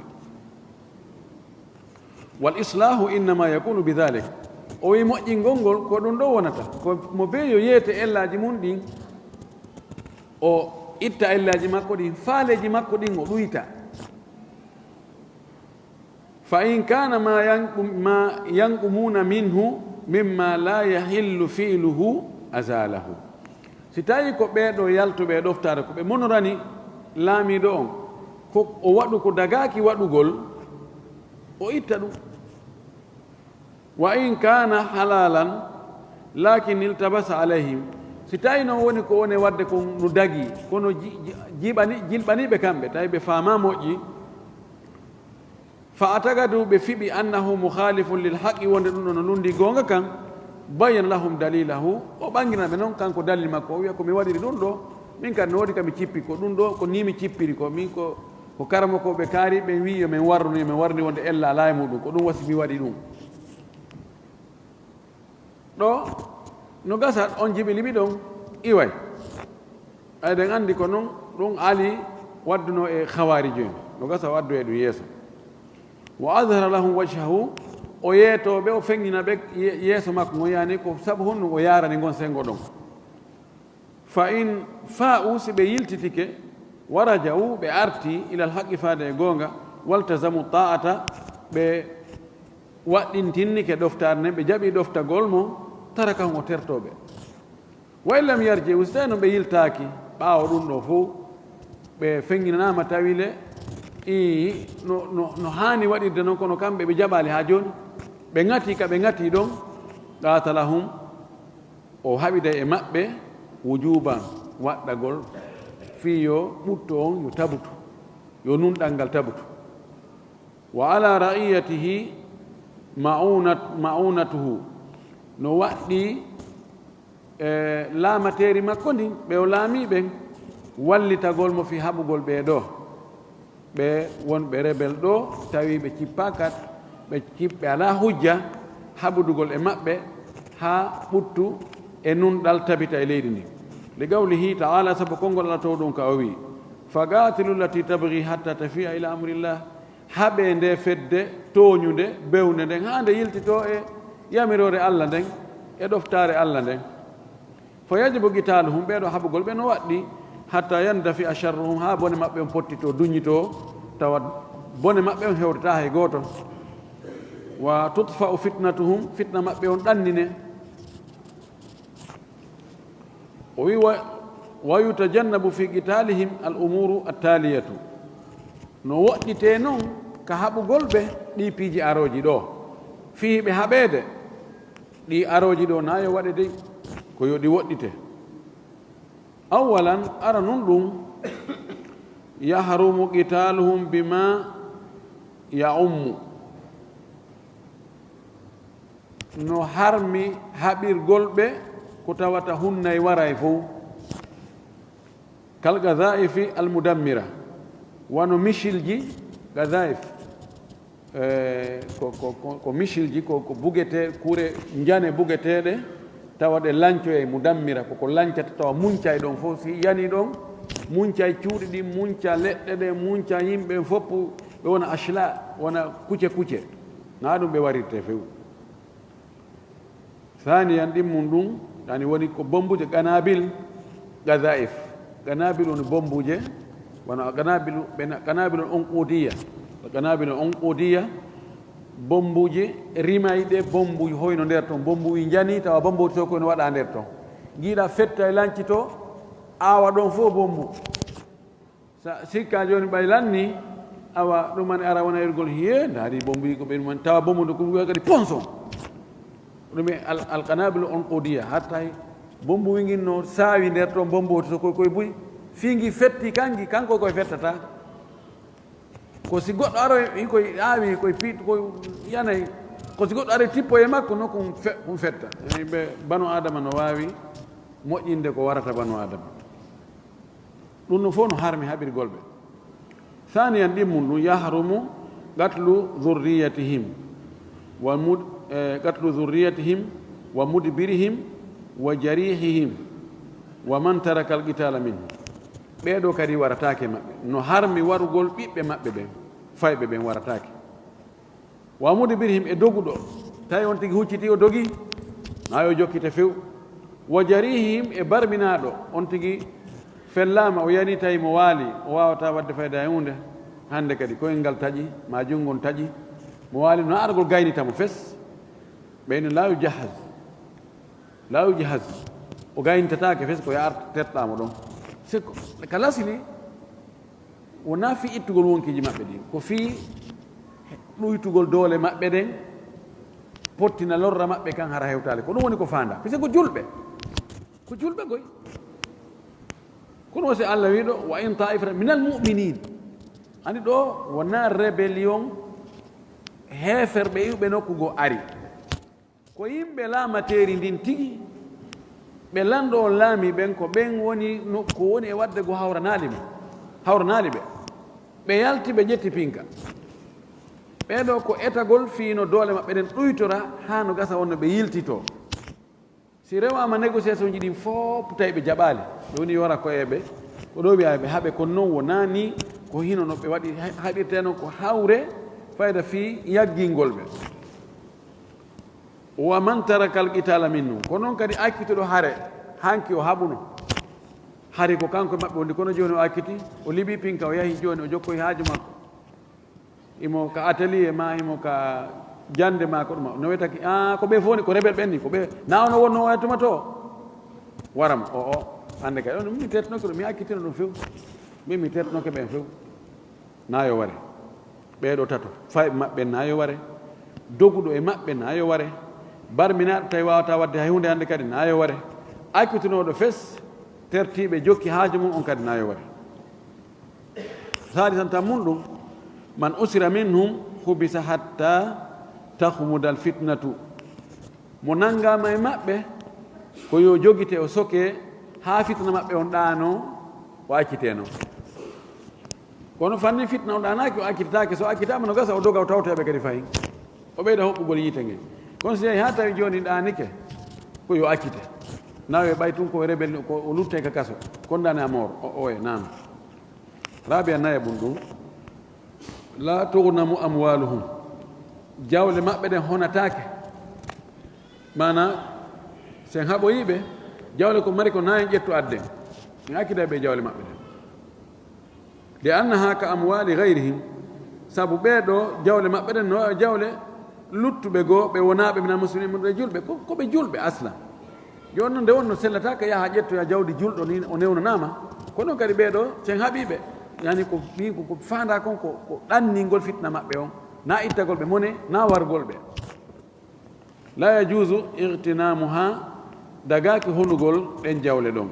"Wal islahu innama yakunu bi dhalik." O wi moƴƴingol ngol ko ɗum ɗo wonata. Ko mo bee yo yeete ellaaji mum ɗin, o itta ellaaji makko ɗin, faaleeji makko ɗin o ɗuyta. "Fa in kana ma yanqu-, ma yanqumuna minhu mimma la yahillu fi'luhu azalahu." Si tawi ko ɓee ɗo yaltuɓe e ɗoftaare, ko ɓe monorani laamiiɗo on, ko o waɗu ko dagaaki waɗugol, o itta ɗum. Wa in kana halalan, lakin iltabasa alayhim. Si tawi noon woni ko woni waɗde kon no dagi, kono ji-, ji-, jiɓani, jilɓani ɓe kamɓe, tawi ɓe faamaa moƴƴi. Fa atagadu, ɓe fiɓi, annahu mukhalifun lil haqqi, wonde ɗum ɗo no lundi goonga kan. Bayyana lahum dalilahu, o ɓanngina ɓe noon kanko dalil makko, o wiya ko mi waɗiri ɗum ɗo, min kadi no woodi ka mi cippi, ko ɗum ɗo, ko ni mi cippiri, ko min ko, ko karamokooɓe kaari, ɓe wi'i yo min warru ni, yo min warru ni, wonde ella alaa e muɗum, ko ɗum wasi mi waɗi ɗum. Ɗo no gasa on jiɓi liɓi ɗon iway. Eɗen anndi ko non ɗum Ali waɗduno e Khawaarijo en. No gasa o addu e ɗum yeeso. Wa azhara lahum wajhahu, o yeeto ɓe, o feŋŋina ɓe ye-, yeeso makko ngon, yani ko sabu honɗum o yaarani ngon senngo ɗon. Fa in fa'u, si ɓe yiltitike, wa raja'u, ɓe arti, ilal haqqi, faade e goonga, waltazamu ta'ata, ɓe waɗɗintinnike ɗoftaare nden, ɓe jaɓi ɗoftagol mo, tarakahum, o tertoo ɓe. Wa in lam yarji'u, si tawi no ɓe yiltaaki, ɓaawo ɗum ɗo fow, ɓe feŋŋinanaama tawi le, ii, no, no, no haani waɗirde noon, kono kamɓe ɓe jaɓaali haa jooni, ɓe ŋati ka ɓe ŋati ɗon, qatalahum, o haɓiday e maɓɓe wujuban, waɗɗagol, fii yo ɓuttu on yo tabutu, yo nunɗal ngal tabutu. Wa ala ra'iyatihi ma'unat-, ma'unatuhu, no waɗɗi e laamateeri makko ndin, ɓe o laamii ɓen, wallitagol mo fii haɓugol ɓee ɗoo. Ɓe wonɓe rebel ɗoo, tawi ɓe cippaakat, ɓe cip-, ɓe alaa hujja haɓudugol e maɓɓe haa ɓuttu e nunɗal tabita e leydi ndin. Li qawlihi ta'ala, sabu konngol Alla toowɗo on ka o wi'i, "Fa qaatilu llati tabghi hatta tafi'a ila amrillah." Haɓee nde fedde tooñunde, bewnde nden, haa nde yiltitoo e yamiroore Alla nden, e ɗoftaare Alla nden. Fa yajibu qitaaluhum, ɓee ɗoo haɓugol ɓe no waɗɗi, hatta yandafi'a sharruhum, haa bone maɓɓe on pottitoo, duñitoo, tawa bone maɓɓe on hewtataa hay gooto. Wa tutfa'u fitnatuhum, fitna maɓɓe on ɗannine. O wi, wa, wa yutajannabu fi qitaalihim al umuru attaliyatu. No woɗɗitee non ka haɓugol ɓe ɗii piiji arooji ɗoo. Fii ɓe haɓeede, ɗii arooji ɗoo na yo waɗe dey, ko yo ɗi woɗɗite. Awwalan, ara nun ɗum, yahrumu qitaaluhum bima ya'ummu. No harmi haɓirgol ɓe ko tawata hunnay waray fow. Kal qadha'ifi al mudammira, wano misilji, qadha'if, eh, ko, ko, ko, ko misilji, ko, ko bugete-, kure njane bugeteeɗe, tawa ɗe lancoyay, mudammira, ko ko lancata, tawa muncay ɗon fof, si yani ɗon, muncay cuuɗi ɗin, munca leɗɗe ɗe, munca yimɓe fof, ɓe wona ashla, wona kuce kuce. Na ɗum ɓe warirte few. Saaniyan ɗimmun ɗum, yani woni ko bombuje qanabil, qadha'if. Qanabil woni bombuje, wano qanabil, ɓe na-, qanabil on qudiya. Qanabil on qudiya, bombuje rimayɗe, bombu hoyno nder ton, bombu wi njani, tawa bombu to ko no waɗa nder ton. Ngiɗa fetta e lancito, awa ɗon fof bombu. Sa sikka jooni ɓay lanni, awa ɗum man ara wona yergol hiye, ndaari bombu ko ɓe ɗum man tawa bombu ndu ko wi'a kadi ponson. Ɗum e al-, alqanabil on qudiya, hatta bombu wingin no saawi nder ton bombu to koy koy buy. Fii ngi fetti kangi, kanko koy fettata. Ko si goɗɗo aro i koy aawi, koy piit, koy yanay. Ko si goɗɗo aro tippo e makko no kun fe-, kun fetta. Yani ɓe banu Adama no waawi moƴƴinde ko warata banu Adama. Ɗum no fof no harmi haɓirgol ɓe. Saaniyan ɗimmun ɗum, yahrumu qatlu dhurriyatihim wa mud-, eh, qatlu dhurriyatihim wa mudbirihim wa jarihihim wa man taraka alqitala minhum. Ɓee ɗoo kadi warataake maɓɓe. No harmi warugol ɓiɓɓe maɓɓe ɓen, fayɓe ɓen warataake. Wa mudbirihim, e doguɗo, tawi on tigi hucciti o dogi, na yo jokkite few. Wa jarihihim, e barminaaɗo, on tigi fellaama, o yani tawi mo waali, o waawata waɗde fayda e huunde. Hannde kadi koyngal taƴi, ma junngo on taƴi, mo waali no argol gaynita mo fes. Ɓeyno la yujahhaz, la yujahhaz, o gaynitataake fes, ko yaar terɗaa mo ɗon. C'est que, ka lasili, wonaa fii ittugol wonkiiji maɓɓe ɗin, ko fii ɗuytugol doole maɓɓe ɗen, Pottina lorra maɓɓe kan hara hewtaali. Ko ɗum woni ko faanda. Parce que ko julɓe. Ko julɓe koy. Kono si Allah wi ɗo, "Wa in taifatan minal mu'minin." Ani ɗo, wona rébellion, heeferɓe iwɓe nokku goo ari. Ko yimɓe laamateeri ndin tigi, ɓe lanɗo on laami ɓen, ko ɓen woni no, ko woni e waɗde goo hawranaali mo, hawranaali ɓe. Ɓe yalti, ɓe ƴetti pinka. Ɓee ɗoo ko etagol fii no doole maɓɓe ɗen ɗuytora haa no gasa wonno ɓe yiltitoo. Si rewaama négociation ji ɗin fof, tawi ɓe jaɓaali, ɓe woni yora koye ɓe, ko ɗo wiyaa ɓe haɓe, kono non wonaa nii, ko hino no ɓe waɗi, haɓirtee non ko hawre fayda fii yaggingol ɓe. "Wa man taraka al-qitala minhum." Ko non kadi accituɗo hare, hanki o haɓuno. Hari ko kanko e maɓɓe wondi, kono jooni o acciti, o liɓi pinka, o yahi jooni, o jokkoyi haaju makko. Imo ka atelier ma, imo ka jannde ma, ko ɗum. No wiyetake, "Ah, ko ɓe fof ni, ko rebel ɓen ni, ko ɓe, na ono wonno o tuma to." Waram, o, o, hannde kadi, on, mi tertinoke ɗum, mi accitino ɗum few. Min mi tertinoke ɓen few. Na yo ware. Ɓee ɗoo tato, fayɓe maɓɓe na yo ware. Doguɗo e maɓɓe na yo ware. Barminaaɗo tawi waawata waɗde hay huunde hannde kadi na yo ware. Accitinooɗo fes, tertiiɓe jokki haaju mum on kadi na yo ware. Saalisan tan mun ɗum, "Man usira minhum hubisa hatta takhmuda al fitnatu." Mo nanngaama e maɓɓe, ko yo jogite o soke haa fitna maɓɓe on ɗaano, o accitee non. Kono fanni fitna on ɗaanaaki, o accitataake. So accitaama no gasa, o doga, o tawtoya ɓe kadi fahin. O ɓeyda hoɓɓugol yiite ngen. Kono si yahi haa tawi jooni ɗaanike, ko yo accite. Nawe ɓay tun ko rebel, ko o lutte ka kaso. Condamné à mort, o, o e naano. Raabiya naya bun ɗum, "La tughnamu amwaluhum." Jawle maɓɓe ɗen honataake. Maana, sen haɓoyi ɓe, jawle ko mari ko na en ƴettu adden. En accida ɓe jawle maɓɓe ɗen. "Li annaha ka amwali ghayrihim." Sabu ɓee ɗoo jawle maɓɓe ɗen no jawle luttuɓe goo, ɓe wonaaɓe minal muslimin, mun ɓe julɓe, ko, ko ɓe julɓe aslan. Jooni non, nde wonno sellata ka yaha ƴettoya jawdi julɗo ni, o newnanaama. Kono kadi ɓee ɗoo, sen haɓii ɓe. Yani ko, ɗin ko, ko faandaa kon ko, ko ɗanningol fitna maɓɓe on, na ittagol ɓe mone, na wargol ɓe. "La yajuzu ightinamuha", dagaaki honugol ɗen jawle ɗon.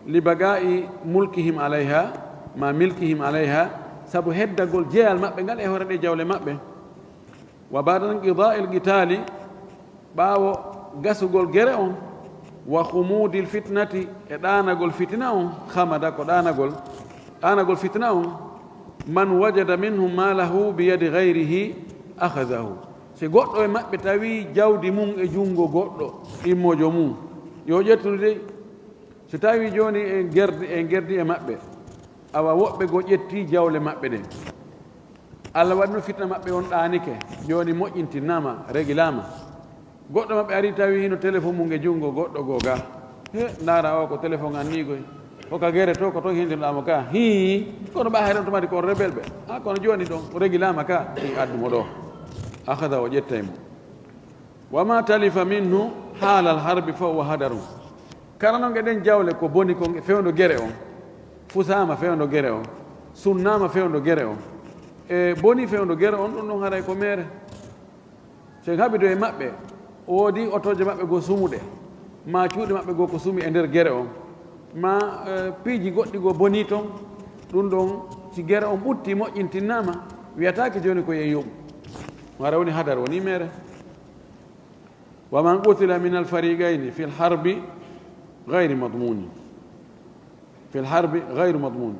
"Li baga'i mulkihim alayha, ma milkihim alayha", sabu heddagol jeyal maɓɓe ngal e hoore ɗe jawle maɓɓe. "Wa ba'da inqida'il qitali", ɓaawo gasugol gere on, "wa khumudil fitnati", e ɗaanagol fitina on, khamada ko ɗaanagol, ɗaanagol fitina on, "man wajada minhum malahu bi yadi ghayrihi akhadhahu." Si goɗɗo e maɓɓe tawi jawdi mum e junngo goɗɗo, immoojo mum, yo ƴettu ndi dey. So tawi jooni en gerdi, en gerdi e maɓɓe, awa woɓɓe goo ƴetti jawle maɓɓe ɗen. Allah waɗino fitna maɓɓe on ɗaanike, jooni moƴƴintinnaama, regilaama. Goɗɗo maɓɓe ari tawi hino téléphone mum e junngo goɗɗo goo ga. He, ndaara o ko téléphone an nii goy. Ko ka gere to, ko ton hindirɗaa mo ka. Hii, kono ɓa hayran tumati ko on rebel ɓe. Ha, kono jooni ɗon, o regilaama ka, ɗi addu mo ɗo. Akhadha, o ƴettay mo. "Wa ma talifa minhu halal harbi fa huwa hadarun." Kala non e ɗen jawle ko boni kon e fewndo gere on, fusaama fewndo gere on, sunnaama fewndo gere on, e boni fewndo gere on, ɗum ɗon haray ko meere. Sen haɓido e maɓɓe, woodi otooje maɓɓe goo sumuɗe, ma cuuɗi maɓɓe goo ko sumi e nder gere on, ma, eh, piiji goɗɗi goo boni ton, ɗum ɗon si gere on ɓutti moƴƴintinnaama, wiyataake jooni ko yo yoɓu. Hara woni hadar, woni meere. "Wa man qutila min al-fariqayni fil harbi ghayri madmuni." Fil harbi ghayru madmuni.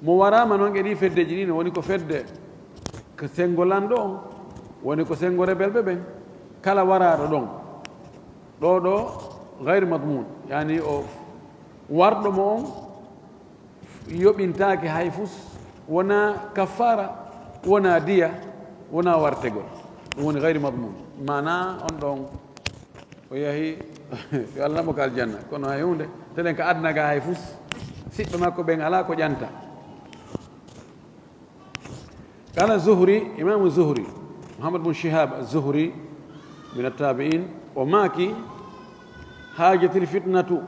Mo waraama non e ɗi feddeji ɗi, no woni ko fedde ko senngo lanɗo on, woni ko senngo rebelɓe ɓen. Kala waraaɗo ɗon, ɗo ɗo ghayru madmun, yani o warɗo mo on, yoɓintaake hay fus, wona kaffara, wona diya, wona wartegol. Ɗum woni gayri madmun. Mana on ɗon o yahi, yo Allah mo ka aljanna. Kono hay hunde, telen ka aduna ga hay fus, siɓɓe makko ɓen alaa ko ƴanta. Kala Zuhri, Imamu Zuhri, Muhammad bun Shihab Zuhri, min attabi'in, o maaki, hajatil fitnatu,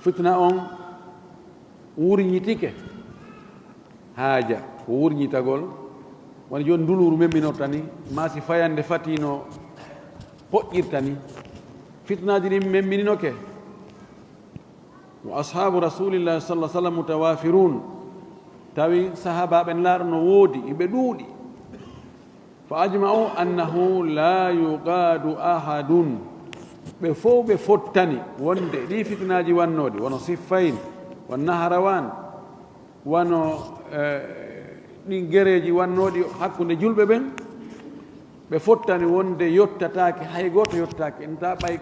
fitna on wurñitike. Haaja, ko wurñitagol, Woni jooni nduluru memminorta ni, maa si fayannde fatiino poƴƴirta ni, fitnaaji ɗin memmininoke. Wa ashaabu rasulillahi sallallahu alaihi wasallam mutawafirun, tawi sahaabaaɓe Nelaaɗo no woodi, iɓe ɗuuɗi. Fa ajma'u annahu la yuqadu ahadun, ɓe fow ɓe fottani wonde ɗi fitnaaji wannooɗi, wano Siffayn, wano Naharawan, wano, eh, ɗin gereeji wannooɗi hakkunde julɓe ɓen, ɓe fottani wonde yottataake, hay gooto yottataake, inta ɓay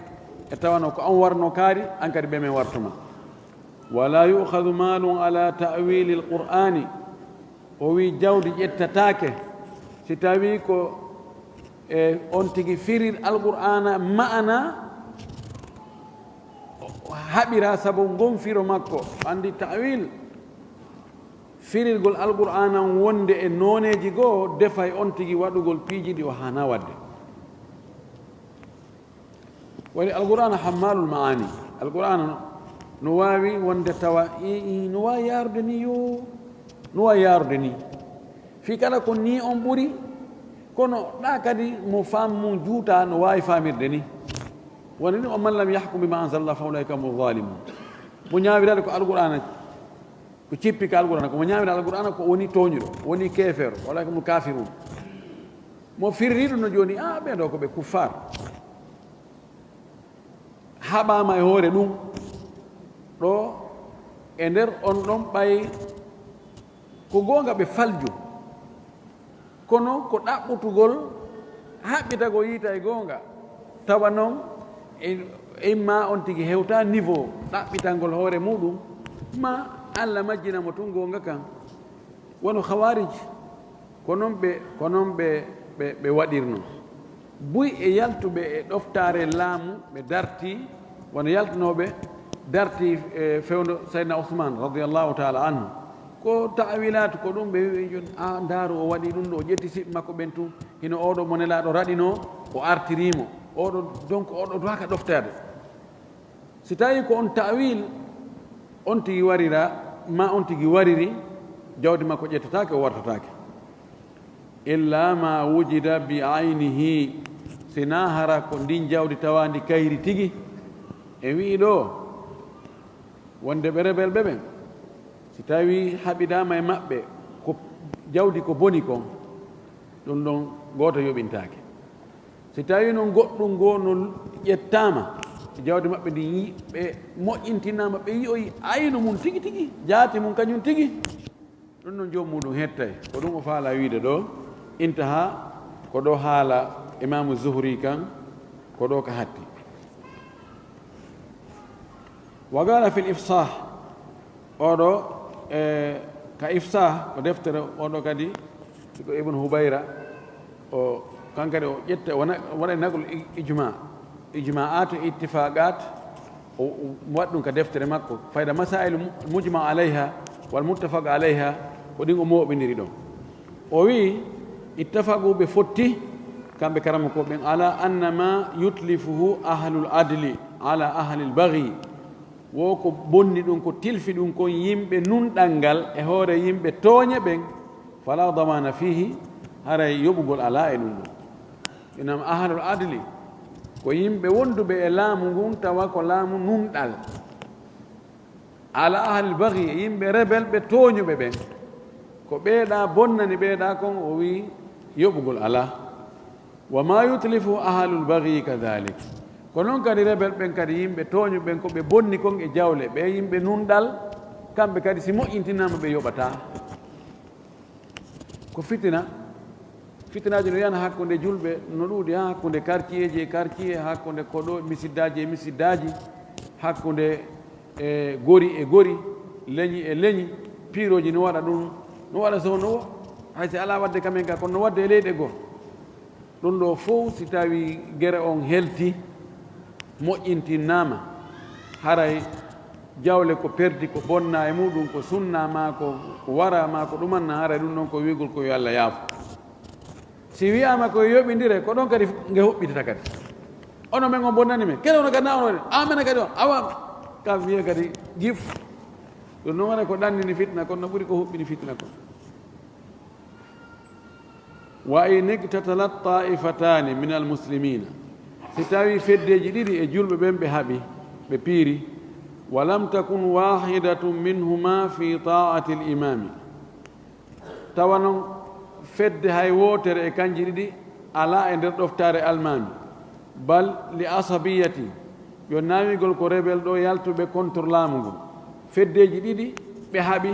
e tawano ko an warno kaari, an kadi ɓe men wartuma. Wala yu'khadhu malun ala ta'wili al-Qur'ani, o wi jawdi ƴettataake si tawi ko e on tigi firir Alqur'aana ma'ana, o haɓira sabu ngon firo makko. Anndi ta'wil, firirgol Alqur'aana on wonde e nooneeji goo, defay on tigi waɗugol piiji ɗi o haana waɗde. Woni Alqur'aana hammalul ma'ani. Alqur'aana no, no waawi wonde tawa, i, i, no waawi yaarude ni yo, no waawi yaarude ni. Fii kala ko ni on ɓuri, kono ɗa kadi mo faam mum juuta no waawi faamirde ni. Woni ni, "Wa man lam yahkum bima anzalallah fa ulaika humu zalimun." Mo ñaawiraade ko Alqur'aana, ko cippi ka Alqur'aana, ko mo ñaawira Alqur'aana ko woni tooñuɗo, woni keefeero, wala ko mo kaafirun. Mo firri ɗum no jooni, a, ɓee ɗoo ko ɓe kuffaar. Haɓaama e hoore ɗum, ɗo e nder on ɗon ɓay ko goonga ɓe falju, kono ko ɗaɓɓutugol, haɓɓitagol yiita e goonga, tawa noon e, imma on tigi hewta niveau ɗaɓɓitangol hoore muɗum, ma Allah majjina mo tun goonga kan. Wano Khawarij, ko noon ɓe, ko noon ɓe, ɓe, ɓe waɗirno. Buy e yaltuɓe e ɗoftaare laamu, ɓe dartii, wano yaltunooɓe dartii, e, fewndo Sayyidina Usman, radiyallahu ta'ala anhu. Ko ta'wilaatu, ko ɗum ɓe wi'i, "Jon, a, ndaaru, o waɗi ɗum ɗo, o ƴetti siɓɓe makko ɓen tun, hino oo ɗo mo Nelaaɗo raɗinoo, o artirii mo. Oo ɗo, donc, oo ɗo duwaaka ɗoftaade." Si tawii ko on ta'wil, on tigi warira, ma on tigi wariri, jawdi makko ƴettataake, o wartataake. Illa ma wujida bi aynihi, sinaa hara ko ndin jawdi tawaandi kayri tigi. E wi'i ɗo, wonde ɓe rebel ɓe ɓen, si tawii haɓidaama e maɓɓe ko jawdi ko boni kon, ɗum ɗon gooto yoɓintaake. Si tawii noon goɗɗum ngoo no ƴettaama, jawdi maɓɓe ndin yi-, ɓe moƴƴintinaama, ɓe yi'oyi aynu mum tigi tigi, jaati mum kañum tigi, ɗum noon joom muɗum hettay. Ko ɗum o faalaa wiide ɗoo, intaha, ko ɗoo haala Imaamu Zuhri kan, ko ɗoo ka hatti. Wa qala fil ifsah, oɗo, e, ka ifsah, o deftere oɗo kadi, ko Ibn Hubayra, o, kankadi o ƴetta, o na-, waɗa naqlu i-, ijma, ijma'at e ittifaqat, o, o waɗi ɗum ka deftere makko. Fayda masail mu-, mujma alayha, wal muttafaq alayha, ko ɗin o mooɓindiri ɗon. O wi'i, ittafaqu, ɓe fotti, kamɓe karamokooɓe ɓen, ala anna ma yutlifuhu ahlul adli ala ahlil baghi, wo ko bonni ɗum, ko tilfi ɗum kon yimɓe nunɗal ngal e hoore yimɓe tooñe ɓen, fala damana fihi, haray yoɓugol alaa e ɗum ɗon. Inam ahlul adli, ko yimɓe wonduɓe e laamu ngun, tawa ko laamu nunɗal. Ala ahlil baghi, e yimɓe rebel ɓe tooñuɓe ɓen. Ko ɓeeɗa bonnani ɓeeɗa kon, o wi'i yoɓugol alaa. Wa ma yutlifu ahlul baghi kadhalik. Ko non kadi rebel ɓen kadi, yimɓe tooñuɓe ɓen, ko ɓe bonni kon e jawle, ɓe yimɓe nunɗal, kamɓe kadi si moƴƴintinaama ɓe yoɓataa. Ko fitina. Fitinaaji no yana hakkunde julɓe, no ɗuuɗi, haa hakkunde quartier ji e quartier, hakkunde koɗo, misiddaaji e misiddaaji, hakkunde, e, gori e gori, leñi e leñi, piirooji no waɗa ɗum, no waɗa so no wo-, hay si alaa waɗde ka men ka, kono no waɗde e leyɗe goo. Ɗum ɗoo fow, si tawii gere on helti, moƴƴintinnaama, haray jawle ko perdi, ko bonna e muɗum, ko sunna maa ko, ko wara maa ko ɗumanna, haray ɗum ɗon ko wi'ugol ko yo Allah yaafo. Si wi'aama ko yoɓindire, ko ɗon kadi nge huɓɓitata kadi. Ono men on bonnani men, kene ono kadi na ono, a men kadi on, awa, kam wi'a kadi gif. Ɗum non waɗa ko ɗannini fitna kon, no ɓuri ko huɓɓini fitna kon. Wa in iqtatalat taifataani min almuslimina, si tawi feddeji ɗiɗi e julɓe ɓen ɓe haɓi, ɓe piiri, wa lam takun wahidatun minhuma fi taati alimami, tawa non fedde hay wootere e kanji ɗiɗi alaa e nder ɗoftaare almaami, bal li asabiyati, yo naawigol ko rebel ɗo yaltuɓe contre laamu ngun. Feddeji ɗiɗi ɓe haɓi,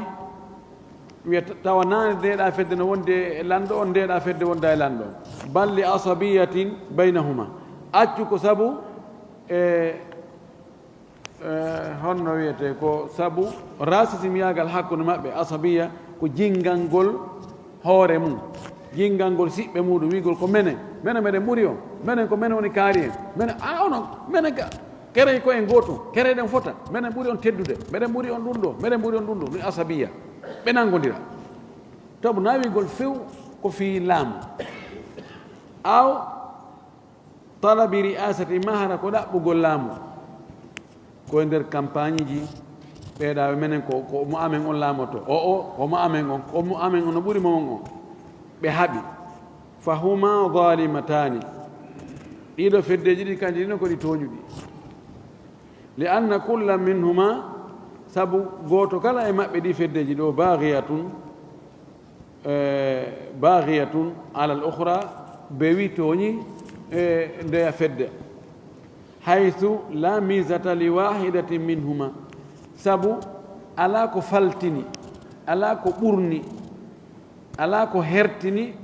wiya tawa naane ndeeɗa fedde no wondi e lanɗo on, ndeeɗa fedde wonda e lanɗo on, bal li asabiyatin baynahuma, accu ko sabu e Eh, honno wiyetee? Ko sabu racisme yaagal hakkunde maɓɓe, asabiya, ko jinngangol hoore mum, jinngangol siɓɓe muɗum, wiigol ko menen, menen meɗen ɓuri on, menen ko menen woni kaari en, menen, a onon, menen ka, kerey ko en gootum, kereyɗen fota, menen ɓuri on teddude, meɗen ɓuri on ɗum ɗo, meɗen ɓuri on ɗum ɗo, ɗum asabiya. Ɓe nanngondira. Tabu na wiigol few ko fii laamu. Aw talabi ri'asati, maa hara ko ɗaɓɓugol laamu. Ko e nder kampaañiji, ɓeeɗa menen ko, ko mo amen on laamoto. O, o, ko mo amen on, ko mo amen on no ɓuri mo on on. Ɓe haɓi. Fa huma zalimataani. Ɗiɗo feddeji ɗiɗi kanji ɗino ko ɗi tooñuɗi. Li anna kulla minhuma, sabu gooto kala e maɓɓe ɗi feddeji ɗo, baagiyatun, eh, baghiyatun ala al-ukhra, bewi tooñi, eh, ndeya fedde. Haythu la mizata li wahidatin minhuma, sabu alaa ko faltini, alaa ko ɓurni, alaa ko hertini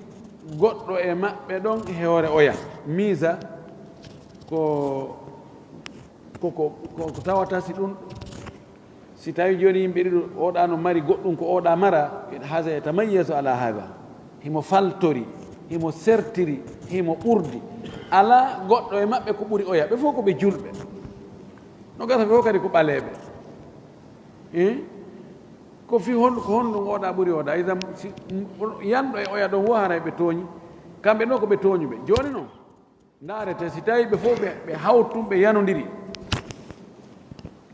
goɗɗo e maɓɓe ɗon e hoore oya. Miza ko, ko, ko, ko, ko tawata si ɗum Si tawi jooni yimɓe ɗiɗo, oɗa no mari goɗɗum ko oɗa mara, haza yatamayyazu ala haza. Himo faltori, himo sertiri, himo ɓurdi. Alaa goɗɗo e maɓɓe ko ɓuri oya. Ɓe fof ko ɓe julɓe. No gasa ɓe fof kadi ko ɓaleeɓe. Eh? Ko fi hon-, ko honɗum oɗa ɓuri oɗa? Idan, si, yanɗo e oya ɗon wo haray ɓe tooñi. Kamɓe ɗo ko ɓe tooñuɓe. Jooni noon, ndaarete, si tawi ɓe fof ɓe, ɓe hawtum, ɓe yanondiri,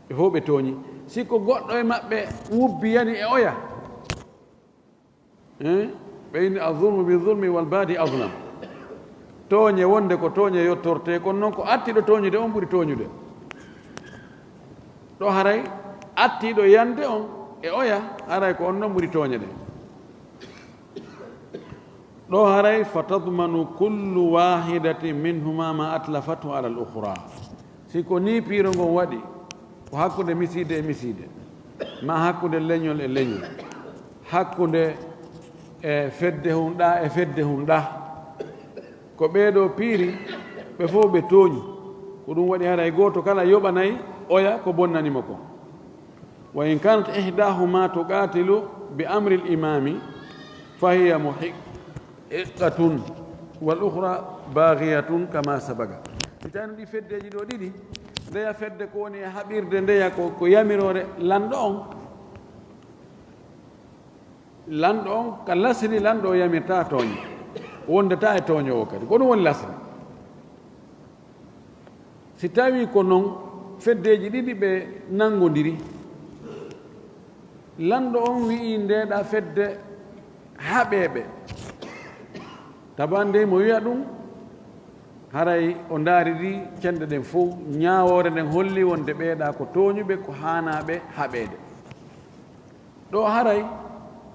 ɓe fof ɓe tooñi. Si ko goɗɗo e maɓɓe wubbi yani e oya, eh, ɓe inni, "Azulmu bi zulmi wal baadi azlam." Tooñe wonde ko tooñe yottorte, kono noon ko attiɗo tooñude on ɓuri tooñude. Ɗo haray attiɗo yande on e oya, haray ko on noon ɓuri tooñe ɗen. Ɗo haray, "Fa tadmanu kullu wahidatin minhuma ma atlafathu ala al-ukhra." Si ko ni piiro ngon waɗi, ko hakkunde misiide e misiide, ma hakkunde leñol e leñol, hakkunde e fedde hun ɗa e fedde hun ɗa, ko ɓee ɗo piiri, ɓe fof ɓe tooñi. Ko ɗum waɗi haray gooto kala yoɓanay oya ko bonnani mo kon. Wa in kanat ihdahuma tuqatilu bi amri al-imami fa hiya muhiqqatun wal ukhra baghiyatun kama sabaqa. Si tawi no ɗi feddeji ɗo ɗiɗi, ndeya fedde ko woni e haɓirde, ndeya ko, ko yamiroore lanɗo on. Lanɗo on, ka lasri lanɗo o yamirta tooñe. Wondata e tooñoowo kadi. Ko ɗum woni lasri. Si tawii ko non, feddeeji ɗiɗi ɓe nanngodiri, lanɗo on wi'i ndeeɗa fedde haɓeeɓe. Tabande mo wi'a ɗum, haray o ndaariri cenɗe ɗen fow, ñaawoore nden holli wonde ɓeeɗa ko tooñuɓe, ko haanaaɓe haɓeede. Ɗo haray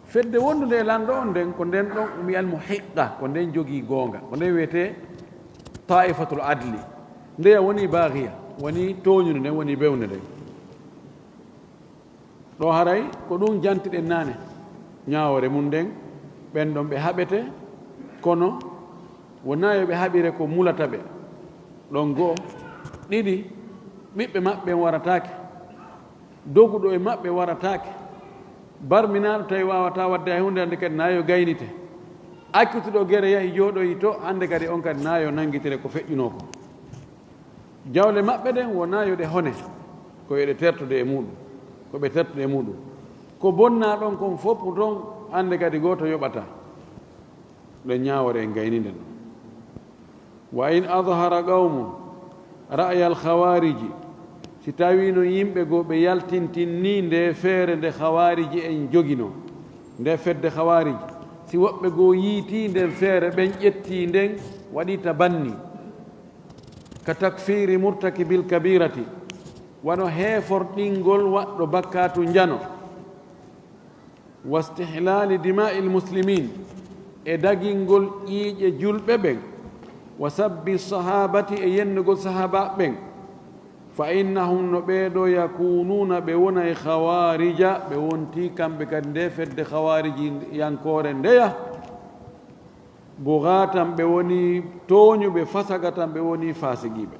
fedde wondude e lanɗo on nden, ko nden ɗon umi al muhiqqa, ko nden jogii goonga, ko nden wiyetee taifatul adli. Ndeya woni baghiya, woni tooñude nden, woni bewde nden. Ɗo haray ko ɗum jantiɗen naane, ñaawoore mum nden, ɓen ɗon ɓe haɓete, kono wonaa yo ɓe haɓire ko mulata ɓe. Ɗon go'o. Ɗiɗi, ɓiɓɓe maɓɓe ɓen warataake. Doguɗo e maɓɓe warataake. Barminaaɗo tawi waawataa waɗde hay huunde, hannde kadi na yo gaynite. Accutuɗo gere yahi jooɗoyi to, hannde kadi on kadi na yo nanngitire ko feƴƴunoo ko. Jawle maɓɓe ɗen wonaa yo ɗe hone, ko yo ɗe tertude e muuɗum, ko ɓe tertude e muuɗum. Ko bonnaa ɗon kon fof ɗon, hannde kadi gooto yoɓataa. Ɗon ñaawoore en gayni nden. Wa in adhara qawmun ra'yal khawariji, si tawii no yimɓe goo ɓe yaltintinni nde feere nde khawariji en joginoo, nde fedde khawariji, Si woɓɓe goo yiitii nden feere, ɓen ƴettii nden, waɗii tabanni, ka takfiiri murtakibil kabirati, wano heeforɗingol waɗɗo bakkaatu njano, wa istihlaali dimaa'il muslimiin, e dagingol ƴiiƴe julɓe ɓen, wa sabbi sahaabati, e yennugol sahaabaaɓe ɓen. Fa innahum, no ɓee ɗoo, yakuunuuna, ɓe wonay khawaarija, ɓe wontii kamɓe kadi nde fedde khawaarijiyankoore ndeya, bugaatan, ɓe wonii tooñuɓe, fasagatan, ɓe wonii faasigiiɓe.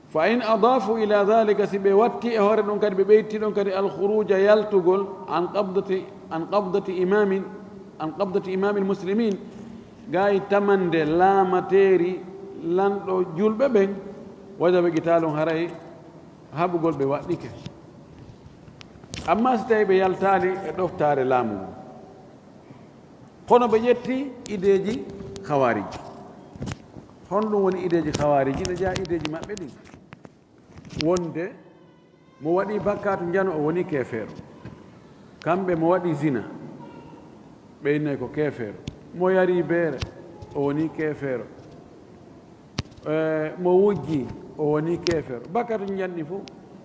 Fa in adaafu ila daalika, si ɓe watti e hoore ɗum kadi, ɓe ɓeyti ɗum kadi alkhuruuja, yaltugol, an qabdati, an qabdati imaamin, an qabdati imaamil muslimiin, gaayi tamannde laamateeri lanɗo julɓe ɓen, wajaba qitaalun, haray haɓugol ɓe waɗɗike. Ammaa si tawii ɓe yaltaali e ɗoftaare laamu ngun, kono ɓe ƴetti ideeji khawaariji. Honɗum woni ideeji khawaariji? No jeyaa ideeji maɓɓe ɗin. Wonde mo waɗii bakkaatu njano, o wonii keefeero. Kamɓe, mo waɗii zina, ɓe innay ko keefeero. Mo yarii beere, o wonii keefeero. Eh, mo wujjii, o wonii keefeero. Bakkaatu njano ɗin fow,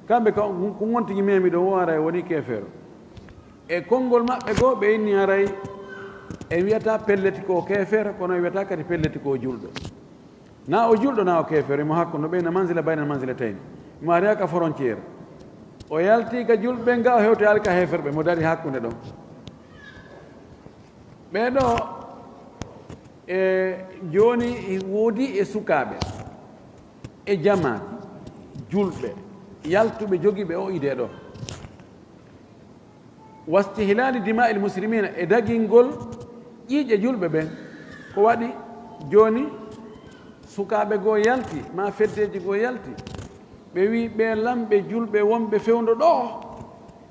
kamɓe ka, ko ngonti memi ɗon, o haray o wonii keefeero. E konngol maɓɓe goo, ɓe inni haray en wiyataa pellet ko o keefeero, kono en wiyataa kadi pellet ko o julɗo. Naa o julɗo, naa o keefeero, imo hakkunde, ɓe na manzila baynal manzilatayni. Imo ari ka frontière. O yaltii ka julɓe ɓen, ga o hewtoyaali ka heeferɓe, mo darii hakkunde ɗon. Ɓee ɗoo, e jooni, e woodi e sukaaɓe, e jamaa julɓe, yaltuɓe, jogiiɓe oo idee ɗoo. Wastihlaali dimaa'il muslimiina, e dagingol ƴiiƴe julɓe ɓen. Ko waɗi jooni, sukaaɓe goo yalti, maa feddeeji goo yalti, ɓe wi'i ɓee lamɓe julɓe wonɓe fewndo ɗoo,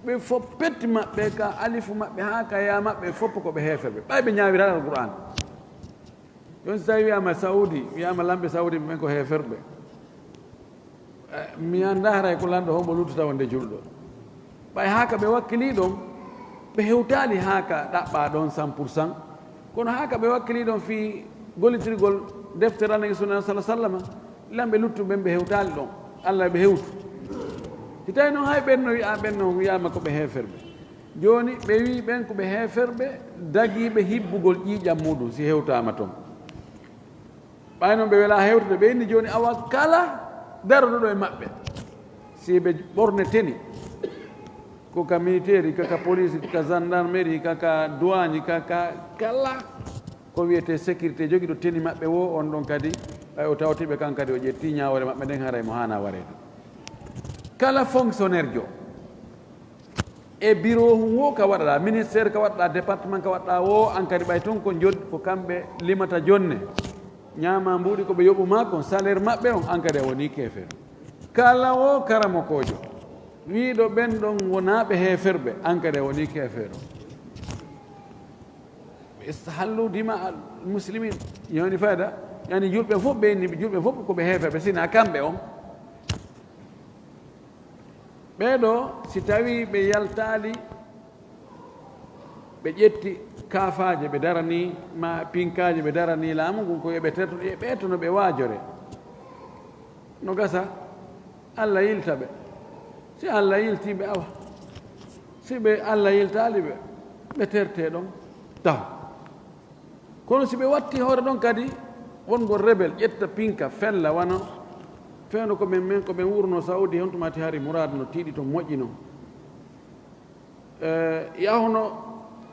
ɓe fow pet maɓɓe, ka alifu maɓɓe haa ka yaa maɓɓe, fow ko ɓe heeferɓe, ɓay ɓe ñaawiraali Alqur'aan. Jooni, si tawii wiyaama Saudi, wiyaama lamɓe Saudi ɓen ko heeferɓe, eh, mi anndaa haray ko lanɗo hombo luttata wonde julɗo. Ɓay haa ka ɓe wakkilii ɗon, ɓe hewtaali haa ka ɗaɓɓaa ɗon cent pour cent. Kono haa ka ɓe wakkilii ɗon fii gollitirgol deftere Annabi, sunna Annabi sallallaahu alayhi wa sallam, lamɓe luttuɓe ɓen ɓe hewtaali ɗon. Alla ɓe hewtu. Si tawii non hay ɓen no wi'aa, ɓen non wi'aama ko ɓe heeferɓe. Jooni, ɓe wi'i ɓen ko ɓe heeferɓe, dagiiɓe hibbugol ƴiiƴam muuɗum, si hewtaama ton. Ɓay non ɓe welaa hewtude, ɓe inni jooni, awa kala daroɗo ɗoo e maɓɓe, si ɓe ɓorne tenue, ko ka militaire, ka, ka police, ka gendarmerie, ka, ka douane, ka, ka kala ko wiyetee sécurité, jogiiɗo tenue maɓɓe woo, on ɗon kadi, ɓay o tawtii ɓe kan kadi, o ƴettii ñaawoore maɓɓe nden, haray mo haanaa wareede. Kala fonctionnaire jo, e bureau hun woo ka waɗaɗaa, ministère ka waɗaɗaa, département ka waɗaɗaa woo, an kadi ɓay tun ko jod-, ko kamɓe limata jonne, ñaamaa mbuuɗi ko ɓe yoɓu maa kon, salaire maɓɓe on, an kadi a wonii keefeero. Kala woo karamokoojo wi'uɗo ɓen ɗon wonaa ɓe heeferɓe, an kadi a wonii keefeero. Istahallu dima al muslimin. Yoni fayda, yani julɓe fow ɓe ni, julɓe fow ko ɓe heeferɓe, sina kamɓe on. Ɓee ɗoo, si tawii ɓe yaltaali, ɓe ƴetti kaafaaje, ɓe daranii, maa pinkaaje, ɓe daranii laamu ngun, ko yo ɓe terto, yo ɓe etto no ɓe waajoree. No gasa, Alla yilta ɓe. Si Alla yiltii ɓe, awa. Si ɓe, Alla yiltaali ɓe, ɓe tertee ɗon, taho. Kono si ɓe watti hoore ɗon kadi, wongo rebel, ƴetta pinka, fella, wano fewndo ko men, men ko ɓen wurno Saudi, on tuma ti hari Muraad no tiiɗi ton, moƴƴi non. Eh, yahuno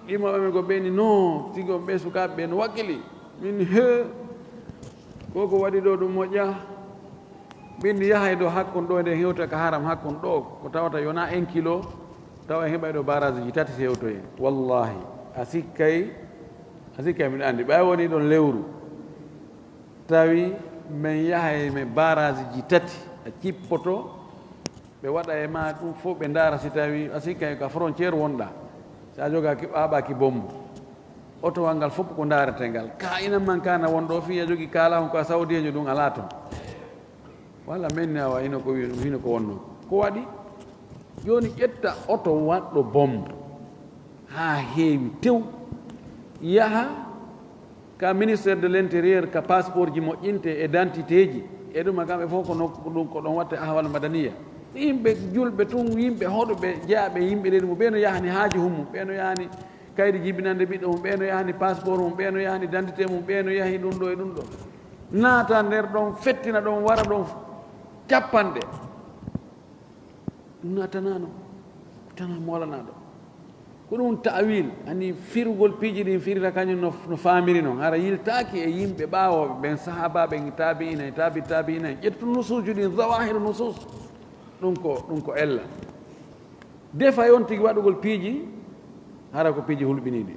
ɗimo amen ko ɓeni, no, sigo ɓe sukaaɓe ɓe no wakkili. Min, he, ko ko waɗi ɗoo ɗum moƴƴa. Min yahay ɗoo hakkon ɗoo, nde hewta ka haram hakkon ɗoo, ko tawata yona un kilo, tawa en heɓay ɗoo baraaji tati si hewtoye. Wallahi, a sikkay, a sikkay miɗo anndi. Ɓay woni ɗon lewru, tawi men yahay men baraaji tati, a cippoto, ɓe waɗa e ma ɗum fow, ɓe ndaara si tawi a sikkay ka frontière wonɗaa. Si a jogaaki, ɓaaɓaaki bombu. Otowal ngal fow ko ndaaretee ngal. Ka ina man kana won ɗoo fii a jogii kaala on ko a Saudiyeejo ɗum alaa ton. Wala men ne awa hino ko wi-, hino ko wonno. Ko waɗi? Jooni ƴetta oto waɗɗo bombu. Haa heewi tew. yaha ka ministère de l'intérieur, ka passeport ji moƴƴinte e dentité ji e ɗuma, kamɓe fof ko nokku ɗum ko ɗon watte ahwal madaniya. Yimɓe julɓe tun, yimɓe hoɗuɓe, jeyaaɓe yimɓe leydi mum, ɓe no yahani haaju hum mum, ɓe no yahani kaydi jibinande ɓiɗɗo mum, ɓe no yahani passeport mum, ɓe no yahani dentité mum, ɓe no yahi ɗum ɗo e ɗum ɗo. Naata nder ɗon, fettina ɗon, wara ɗon, cappanɗe. Ɗum na tanano, tana moolanaɗo. Ko ɗum ta'wil, ani firugol piiji ɗin firira kañum no, no faamiri non. Hara yiltaaki e yimɓe ɓaawooɓe ɓen, sahaabaaɓe ɓen, taabi'ina e taabi taabi'ina en. Ƴettu nusuuju ɗin, zawahiru nusuus. Ɗum ko, ɗum ko ella. Defay on tigi waɗugol piiji, hara ko piiji hulɓiniiɗi.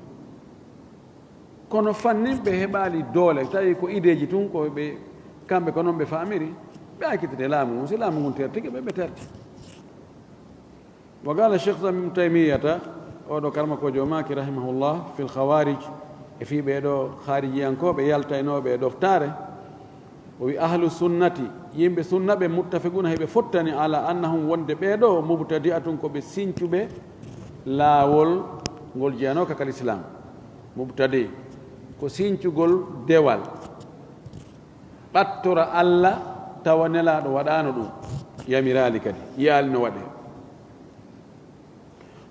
Kono fannin ɓe heɓaali doole, tawi ko ideeji tun, ko ɓe, kamɓe ko non ɓe faamiri, ɓe accitete laamu ngun. Si laamu ngun tertike ɓe, ɓe terti. Wa qala Cheikh Islam Ibn Taymiyata, oɗo karmakoojo o maaki, rahimahullah, fil khawarij, e fii ɓee ɗo haarijiyankooɓe yaltaynooɓe e ɗoftaare, o wi, "Ahlu sunnati, yimɓe sunna ɓe, muttafiquna, heɓe fottani, ala annahum, wonde ɓee ɗo, mubtadi'atun, ko ɓe sincuɓe laawol ngol jeyanooka kal Islam." Mubtadi, ko sincugol dewal, ɓattora Alla tawa Nelaaɗo waɗaano ɗum, yamiraali kadi, yiyaali no waɗee.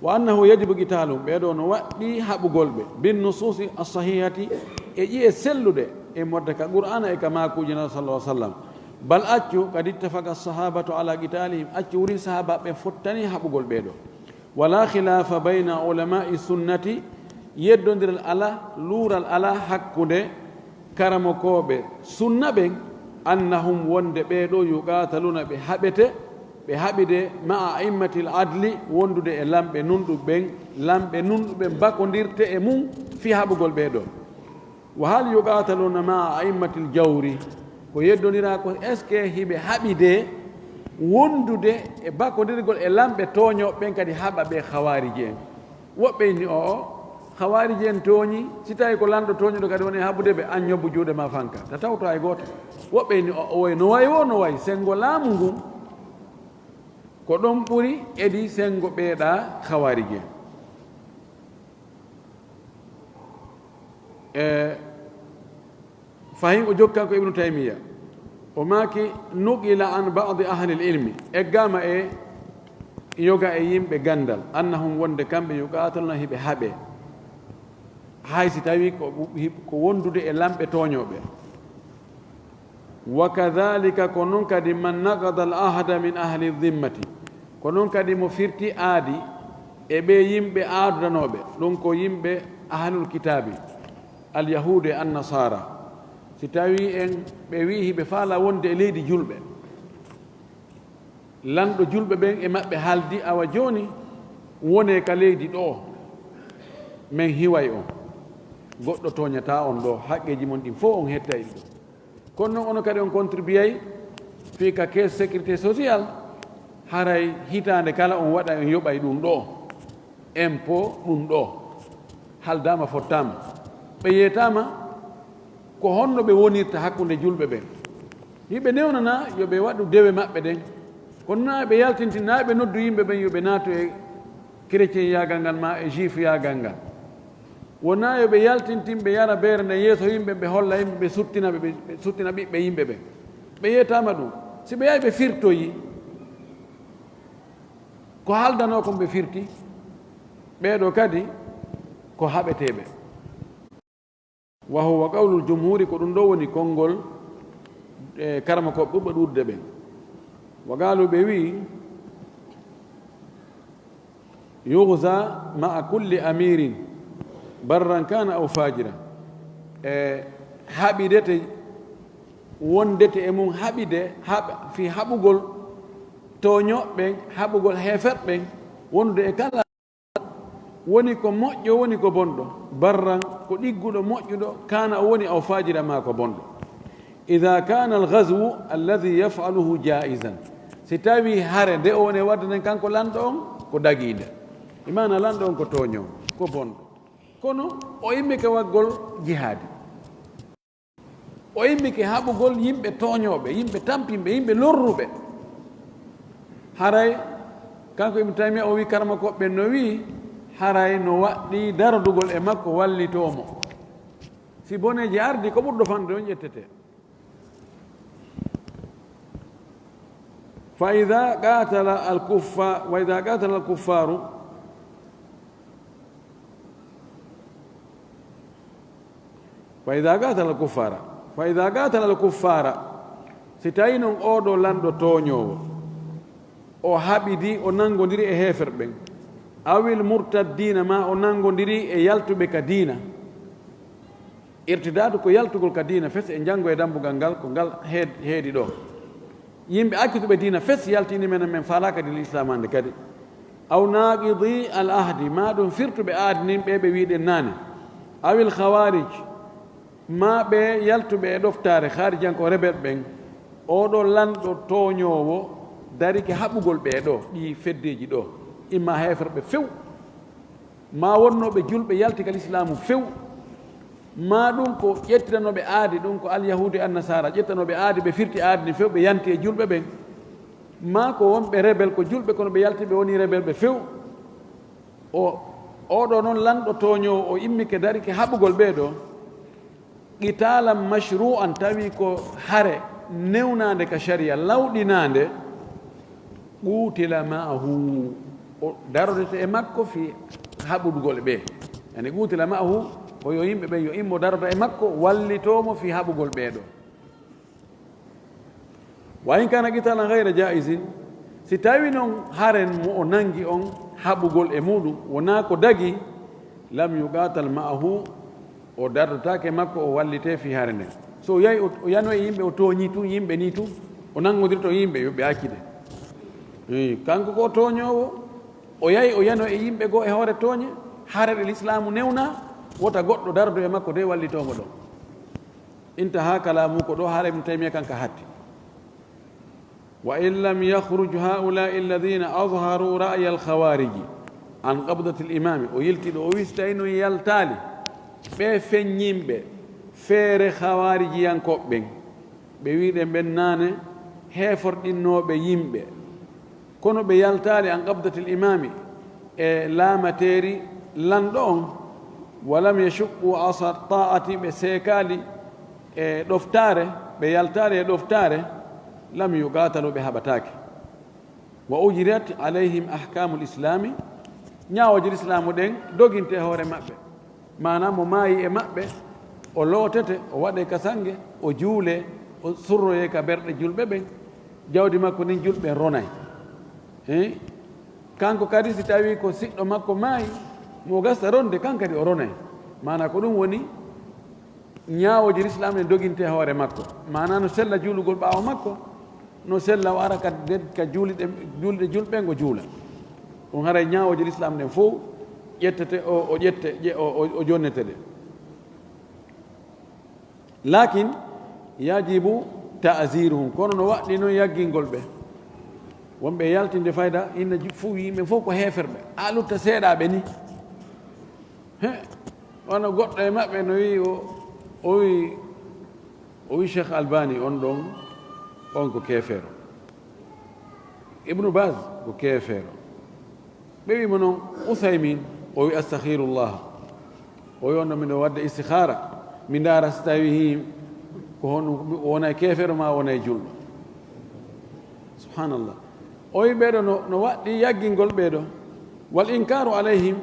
Wa annahu yajibu qitaaluhum, ɓee ɗoo no waɗɗii haɓugol ɓe, bin nusuusi as-sahihati, e ƴi'e selluɗe, immorde ka Qur'aana e ka maakuuji Nelaaɗo, sallallahu alaihi wasallam. Bal, accu, qad ittafaqa as-sahabatu ala qitaalihim, accu, wurin sahaabaaɓe ɓen fottani haɓugol ɓee ɗoo. Wala khilaafa bayna ulama'i sunnati, yeddondiral alaa, luural alaa hakkunde karamokooɓe sunna ɓen, annahum, wonde ɓee ɗoo, yuqaataluna, ɓe haɓete, ɓe haɓide, ma'a a'immatil adli, wondude e lamɓe nunɗuɓe ɓen, lamɓe nunɗuɓe ɓen bakondirte e mum fii haɓugol ɓee ɗoo. Wa hal yuqaataluna ma'a a'immatil jawri? Ko yeddondiraa ko, est-ce que hiɓe haɓide wondude e bakondirgol e lamɓe tooñooɓe ɓen, kadi haɓa ɓe khawaariji en? Woɓɓe inni, o'o, khawaariji en tooñi, si tawi ko lanɗo tooñuɗo kadi woni e haɓude ɓe, an ñobbu juuɗe ma fanka, ta tawto hay gooto. Woɓɓe inni, o'o, woy no wayi wo, no wayi, senngo laamu ngun ko ɗon ɓuri, edi senngo ɓee ɗaa khawaariji en. E fahin o jokkan ko Ibnu Taymiya, o maaki, nuqila an ba'di ahlil ilmi, eggaama e yoga e yimɓe ganndal, annahum, wonde kamɓe, yuqaataluna, hiɓe haɓe, hay si tawi ko, ko wondude e lamɓe tooñooɓe. Wa kadhalika, ko non kadi, man naqada al ahda min ahli dhimmati, ko non kadi mo firti aadi e ɓee yimɓe aadudanooɓe, ɗum ko yimɓe ahlul kitaabi, al yahuudu e an nasaara. Si tawi en ɓe wi'i hiɓe faala wonde e leydi julɓe, lanɗo julɓe ɓen e maɓɓe haaldi, awa jooni wonee ka leydi ɗoo, men hiway on, goɗɗo tooñataa on ɗoo, haqqeeji mon ɗin fof on hettay ɗi ɗoo. Kono noon, onon kadi on contribuyay fii ka caisse sécurité sociale, haray hitaande kala on waɗa, on yoɓay ɗum ɗoo, impôt ɗum ɗoo, haaldaama, fottaama. Ɓe yeetaama ko honno ɓe wonirta hakkunde julɓe ɓen. Hiɓe newnanaa yo ɓe waɗu dewe maɓɓe ɗen. Kono naa ɓe yaltintin, naa ɓe noddu yimɓe ɓen yo ɓe naatu e chrétien yaagal ngal maa e juif yaagal ngal. Wonaa yo ɓe yaltintin, ɓe yara beere nden yeeso yimɓe, ɓe holla yimɓe, ɓe suttina ɓe, ɓe suttina ɓiɓɓe yimɓe ɓen. Ɓe yeetaama ɗum. Si ɓe yahi ɓe firtoyi ko haaldanoo kon, ɓe firti, ɓee ɗoo kadi ko haɓeteeɓe. Wa huwa qawlul jumhuuri, ko ɗum ɗoo woni konngol, e, karamokooɓe ɓurɓe ɗuuɗude ɓen. Wa qaalu, ɓe wi'i, yughza ma'a kulli amirin, barran kana aw fajira. E, haɓidete, wondete e mum haɓide, haɓ-, fii haɓugol tooñooɓe ɓen, haɓugol heeferɓe ɓen, wondude e kala, woni ko moƴƴo, woni ko bonɗo, barran, ko ɗigguɗo, moƴƴuɗo, kana, o woni, aw fajira, maa ko bonɗo. Idha kana al-ghazwu alladhi yaf'aluhu jaizan, si tawi hare nde o woni waɗde nden kanko lanɗo on ko dagiinde, e maana lanɗo on ko tooñoowo, ko bonɗo, kono o immike waɗgol jihaadi, o immike haɓugol yimɓe tooñooɓe, yimɓe tampinɓe, yimɓe lorruɓe, haray kanko Ibnu Taymiya o wi, karamokooɓe ɓen no wi, haray no waɗɗii darodugol e makko, wallitoo mo. Si boneeji ardi, ko ɓurɗo fanɗude on ƴettete. Fa ida qatala al kuffa-, wa ida qatala al kuffaru, fa ida qatala al kuffara, fa ida qatala al kuffara, si tawi non oɗo lanɗo tooñoowo, o haɓidi, o nanngodiri e heeferɓe ɓen, awil murtaddiina, ma o nanngodiri e yaltuɓe ka diina, irtidaadu ko yaltugol ka diina fes, e janngo e dambugal ngal, ko ngal heed-, heedi ɗo. Yimɓe accituɓe diina fes yaltini men, men faalaaka diina Islaam hannde kadi. Aw naaqidi al ahdi, ma ɗum firtuɓe aadi nin ɓe ɓe wiɗen naane. Awil khawarij, ma ɓe yaltuɓe e ɗoftaare, haarijanko rebel ɓen. Oɗo lanɗo tooñoowo darike haɓugol ɓee ɗo, ɗi feddeeji ɗo, imma heeferɓe few, ma wonnooɓe julɓe yalti ka lislaamu few, ma ɗum ko ƴettiranooɓe aadi, ɗum ko alyahuudu e annasaara, ƴettanooɓe aadi, ɓe firti aadi ni few, ɓe yanti e julɓe ɓen, ma ko wonɓe rebel, ko julɓe kono ɓe yalti, ɓe woni rebel ɓe few. O, oɗo noon lanɗo tooñoowo, o immike darike haɓugol ɓee ɗo, qitaalan mashru'an, tawi ko hare newnaande ka sharia, lawɗinaande, qutila ma'ahu, o darodete e makko fi haɓugol ɓe. Yani qutila ma'ahu, ko yo yimɓe ɓen yo immo daroda e makko, wallitoo mo fi haɓugol ɓee ɗo. Wa in kana qitalan ghayra jaizin, si tawi non haren mo o nangi on haɓugol e muɗum wona ko dagi, lam yuqatal ma'ahu, o dardotaake makko, o wallite fi hare nden. So o yahi o, o yano e yimɓe, o tooñi tun yimɓe ni tun, o nangodirto yimɓe, yo ɓe accide. Eh, kanko ko o tooñoowo, o yahi o yano e yimɓe goo e hoore tooñe, hare ɗe lislaamu newna, wota goɗɗo dardo e makko de wallitoo mo ɗon. Intaha kalaamu, ko ɗo haala Ibnu Taymiya kan ka hatti. Wa in lam yakhruj haula'i alladhina azharu ra'ya al-khawariji an qabdati al-imami, o yilti ɗo, o wi si tawi non yaltaali ɓe feññinɓe feere khawarijiyankooɓe ɓen, ɓe wiɗen ɓen naane heeforɗinnooɓe yimɓe, kono ɓe yaltaali an qabdati al-imami, e laamateeri lanɗo on, wa lam yashuqqu asa ta'ati, ɓe seekaali e ɗoftaare, ɓe yaltaali e ɗoftaare, lam yuqatalu, ɓe haɓataake. Wa ujrat alayhim ahkamul islami, ñaawooje lislaamu ɗen doginte hoore maɓɓe. Maanaa mo maayi e maɓɓe, o lootete, o waɗe ka sannge, o juule, o surroye ka berɗe julɓe ɓen, jawdi makko ndin julɓe ronay. Eh? Kanko kadi, si tawi ko siɗɗo makko maayi, mo gasta ronde, kan kadi o ronay. Maanaa ko ɗum woni ñaawooje lislaam ɗen doginte hoore makko. Maanaa no sella juulugol ɓaawo makko, no sella o ara ka, ka juuliɗe, juuliɗe julɓe ngo juula. Ɗum haray ñaawooje lislaam ɗen fow ƴettete, o, o ƴette, ƴe-, o, o, o jonnete ɗe. Lakin yajibu ta'ziruhum, kono no waɗɗi noon yaggingol ɓe. Wonɓe yaltinde fayda, inna ju-, fof yimɓe fof ko heeferɓe, a lutta seeɗaaɓe ni. He, wano goɗɗo e maɓɓe no wi'i o, o wi'i, o wi'i Cheikh Albani on ɗon, on ko keefeero. Ibnu Baz ko keefeero. Ɓe wi'i mo noon, Uthaymin, o wi'i, "Astaghfirullah." O wi'i, "On ɗo miɗo waɗde istikhara, mi ndaara si tawi hii ko honɗum, o wona e keefeero ma o wona e julɗo." Subhanallah. O wi'i ɓeeɗo no, no waɗɗi yaggingol ɓeeɗo. Wal inkaru alayhim,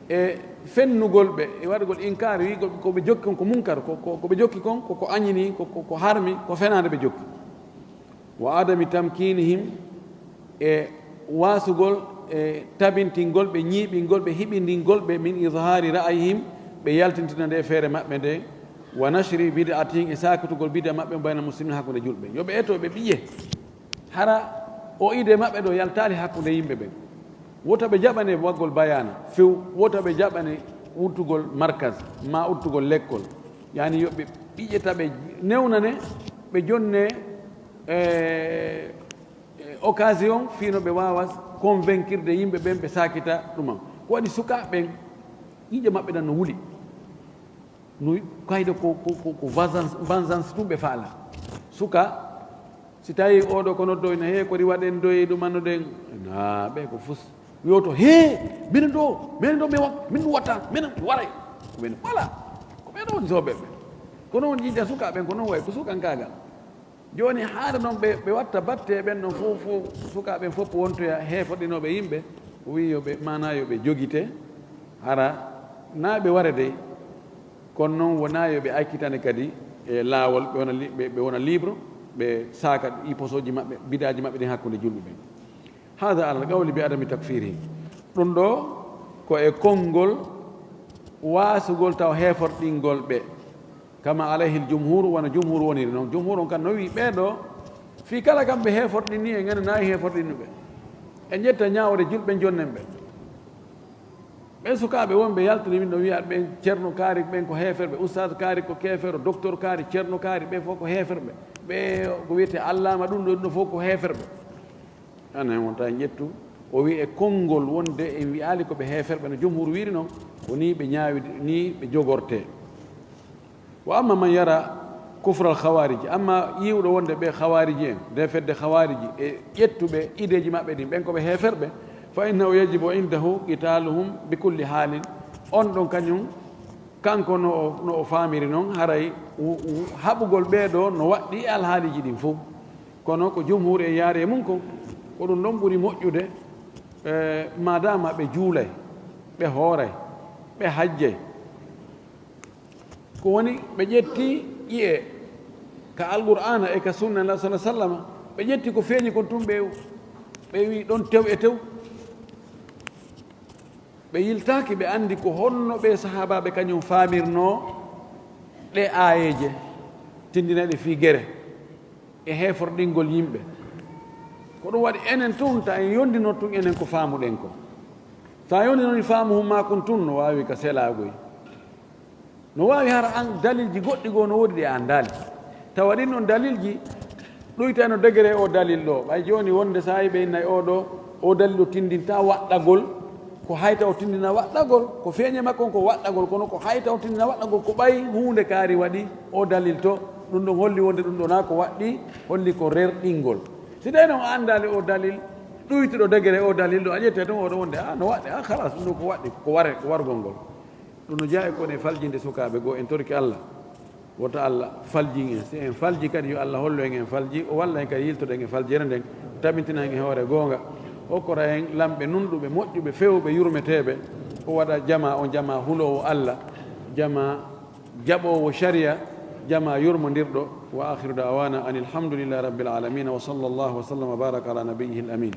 e fennugol ɓe, e waɗugol inkar, wi'gol ko ɓe jokki kon ko munkar, ko, ko, ko ɓe jokki kon, ko, ko añini, ko, ko, ko harmi, ko fenaande ɓe jokki. Wa adami tamkinihim, e waasugol, e tabintingol ɓe, ñiiɓingol ɓe, hiɓindingol ɓe, min izhari ra'ayihim, ɓe yaltintina nde feere maɓɓe nde, wa nashri bid'atihim, e sakitugol bid'a maɓɓe, bayna muslimin, hakkunde julɓe. Yo ɓe eto ɓe ɓiye. Hara o ide maɓɓe ɗo yaltaali hakkunde yimɓe ɓen. Wota ɓe jaɓane waggol bayaana few, wota ɓe jaɓane uddugol markaz, ma uddugol lekkol. Yani yo ɓe ɓiƴe ta ɓe newnane, ɓe jonne, e, e, occasion fii no ɓe waawa convaincre yimɓe ɓen ɓe saakita ɗuman. Ko waɗi sukaaɓe ɓen, ƴiiƴe maɓɓe ɗan no wuli. No kayɗo ko, ko, ko, ko vengeance, vengeance ɗum ɓe faala. Suka, si tawi oɗo ko noddo ina, "He, kori waɗen doye ɗum annoɗen?" Na, ɓe ko fus. Wiyoto, "He, minen ɗo, minen ɗo, min wa-, min ɗum watta, minen waray." Ko ɓen, voilà. Ko ɓen Ɗon woni soɓeɓe. Ko noon woni ƴiiƴan sukaaɓe ɓen, ko noon wayi, ko sukankaagal. Jooni, haade noon ɓe, ɓe watta batte ɓen ɗon fof, fof, sukaaɓe ɓen fof wontoya heeforɗinooɓe yimɓe, o wi'i yo ɓe, maanaa yo ɓe jogite, hara naa ɓe ware dey, kono noon wonaa yo ɓe accitane kadi e laawol, ɓe wona li-, ɓe, ɓe wona libre, ɓe saaka ɗi posooji maɓɓe, bidaaji maɓɓe ɗin hakkunde julɓe ɓen. Hada alal qawli bi adami takfirihim. Ɗum ɗo ko e konngol waasugol taw heeforɗingol ɓe. Kama alayhi l jumhur, wano jumhur woniri noon. Jumhur on kan no wi'i ɓee ɗo, fii kala kam ɓe heeforɗinii en, enen naayi heeforɗinnuɓe. En ƴetta ñaawde julɓe jonnen ɓe. Ɓen sukaaɓe wonɓe yaltude min no wi'a ɓen Ceerno Kaari, ɓen ko heeferɓe, Ustaas Kaari ko keefero, Doktor Kaari, Ceerno Kaari, ɓen fof ko heeferɓe. Ɓe ko wiyetee Allaama, ɗum ɗo, ɗum ɗo fof ko heeferɓe. Anen wonta en ƴettu, o wi'i e konngol wonde en wi'aali ko ɓe heeferɓe no jumhur wi'iri noon, ko nii ɓe ñaawidi, nii ɓe jogortee. Wa amma man yara kufral khawariji, amma yi'uɗo wonde ɓe khawariji en, de fedde khawariji e ƴettuɓe ideeji maɓɓe ɗin, ɓen ko ɓe heeferɓe, fa innahu yajibu indahu qitaluhum bi kulli haalin. On ɗon kañum, kanko no o, no o faamiri noon, haray u-, u-, haɓugol ɓee ɗo no waɗɗi e alhaaliiji ɗin fof. Kono ko jumhur en yaari e mum kon, ko ɗum ɗon ɓuri moƴƴude, e, maadaama ɓe juulay, ɓe hooray, ɓe hajjay. Ko woni, ɓe ƴetti ƴi'e ka Alqur'aana e ka sunna Nulaaɗo, sallallaahu alayhi wa sallam, ɓe ƴetti ko feeñi kon tun, ɓe, ɓe wi'i ɗon tew e tew. Ɓe yiltaaki, ɓe anndi ko honno ɓee sahaabaaɓe kañum faamirnoo ɗee aayeeje, tinndinayɗe fii gere e heeforɗingol yimɓe. Ko ɗum waɗi enen tun, ta en yondinor tun enen ko faamuɗen ko. Sa yondinori faamu hummaakun tun, no waawi ka selaagoy. No waawi hara an dalilji goɗɗi goo no woodi ɗi a anndaali. Tawa ɗin ɗon dalilji ɗuytayno degré o dalil ɗo. Ɓay jooni wonde sa yi'i ɓe innay o ɗo, o dalil ɗo tindinta waɗɗagol, ko hayta o tindina waɗɗagol, ko feeñe makko on ko waɗɗagol, kono ko hayta o tindina waɗɗagol, ko ɓay huunde kaari waɗi o dalil to, ɗum ɗon holli wonde ɗum ɗo na ko waɗɗi, holli ko rerɗingol. Si tawi noon a anndaali o dalil, ɗuytuɗo degré o dalil ɗo, a ƴettay toon o ɗo wonde, a, no waɗɗi, a, halas, ɗum ɗo ko waɗɗi, ko ware, ko wargol ngol. Ɗum no jeyaa e ko woni e faljinde sukaaɓe goo, en torike Allah. Wota Allah faljin en. Si en falji kadi, yo Allah hollu en en falji, o walla en kadi yiltoɗen e faljere nden, tabintina en e hoore goonga, hokkora en lamɓe nunɗuɓe, moƴƴuɓe, feewɓe, yurmeteeɓe, o waɗa jamaa on jamaa huloowo Allah, jamaa jaɓoowo shari'a, jamaa yurmondirɗo. Wa akhiru da'wana anil hamdulillahi rabbil alamin, wa sallallahu wa sallam wa baraka ala nabiyyihil amin.